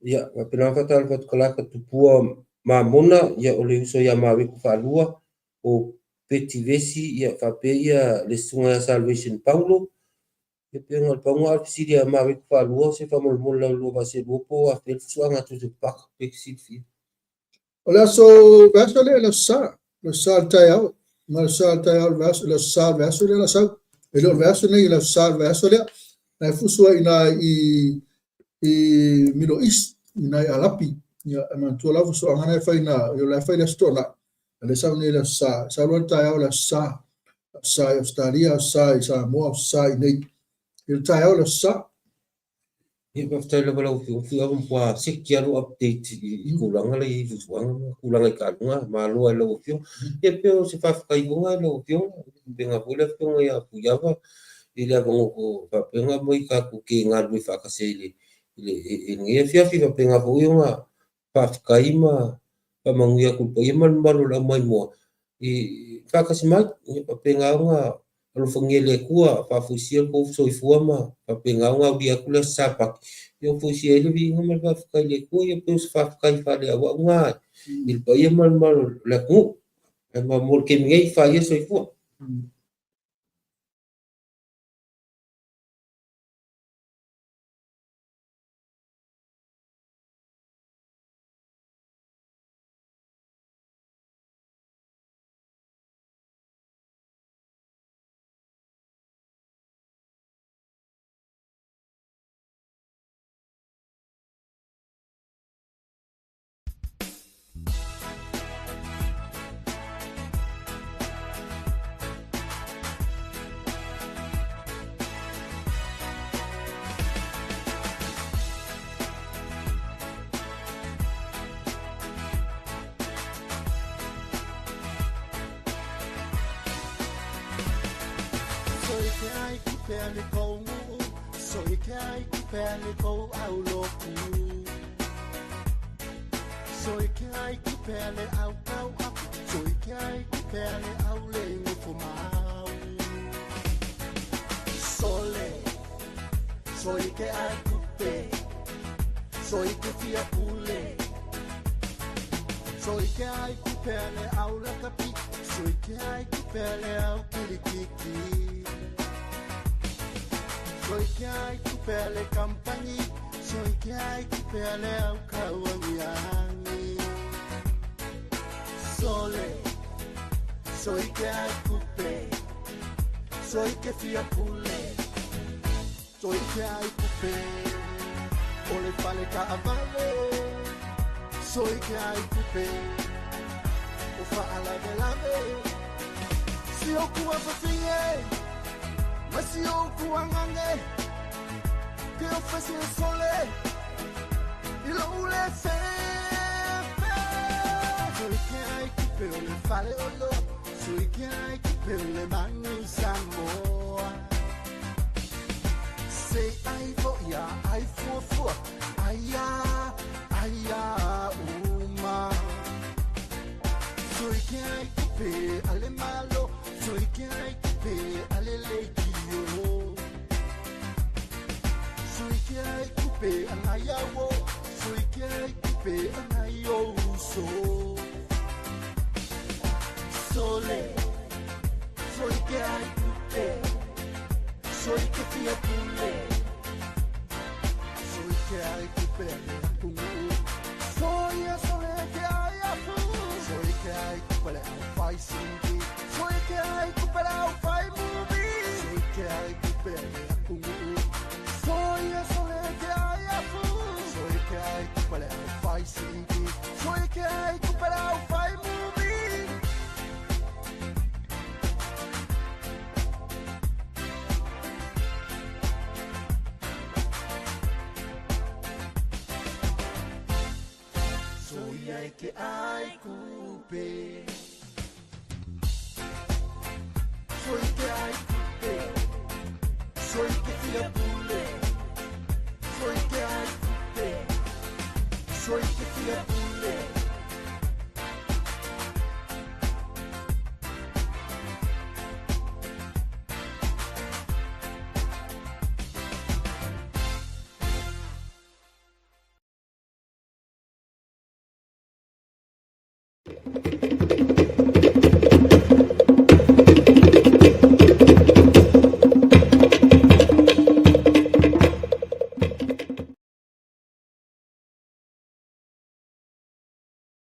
ia faapena faatalofa atu Kalaka Tupua Mamona, ia o le uso ia Maweko Faalua, o Peti Vesi, ia faapea ia le susuga ia Salvation Paulo. Ia pei ona o le pauga a o le fesili ia Maweko Faalua, se faamolemole lau lua vaaselua po o afea le fusuaga a Joseph Parker, pe te silafia. O le aso vaiaso lea, le aso Sa, le aso Sa o le taeao, ma le aso Sa o le taeao o le vaiaso, le aso Sa o le vaiaso lea la sau. E le o le vaiaso nei, le aso Sa o le vaiaso lea. Na e fusu ai inā i i Middle East, inā i Alapi. Ia, e manatua la fusuaga na e fai inā, ia o la e fai le aso Toonai. A lea sau nei le aso Sa, sau loa le taeao le aso Sa. Aso Sa i Ausetalia, aso Sa i Samoa, aso Sa i nei. I le taeao le aso Sa. Ia, faafetai lava lau Afioga, fia ava matua seki lava lou update i tulaga la i ai i fuafuaga ma tulaga i taaloga, malo lava i lau Afioga. Ia pei o se faafetai foi lena i lau Afioga, faapena foi le Afioga ia Fuiava i le avanoa foi faapea ona aumai tatou te galulue faatasi ai i lenei afiafi, faapena foi ona faafetai ma faamanuia atu i le paia ma le mamalu o le aumaimoa i faatasi mai. Ia faapena ona alofagia e le Atua, faafoisia lo outou soifua ma faapena ona aulia atu le Aso Sapati, ia foisia ai le viiga ma le faafetai i le Atua. Ia pei o se faafetai faaleauau lena i le paia ma le mamalu o le atunuu. Ae mo le taimi nei, faia soifua.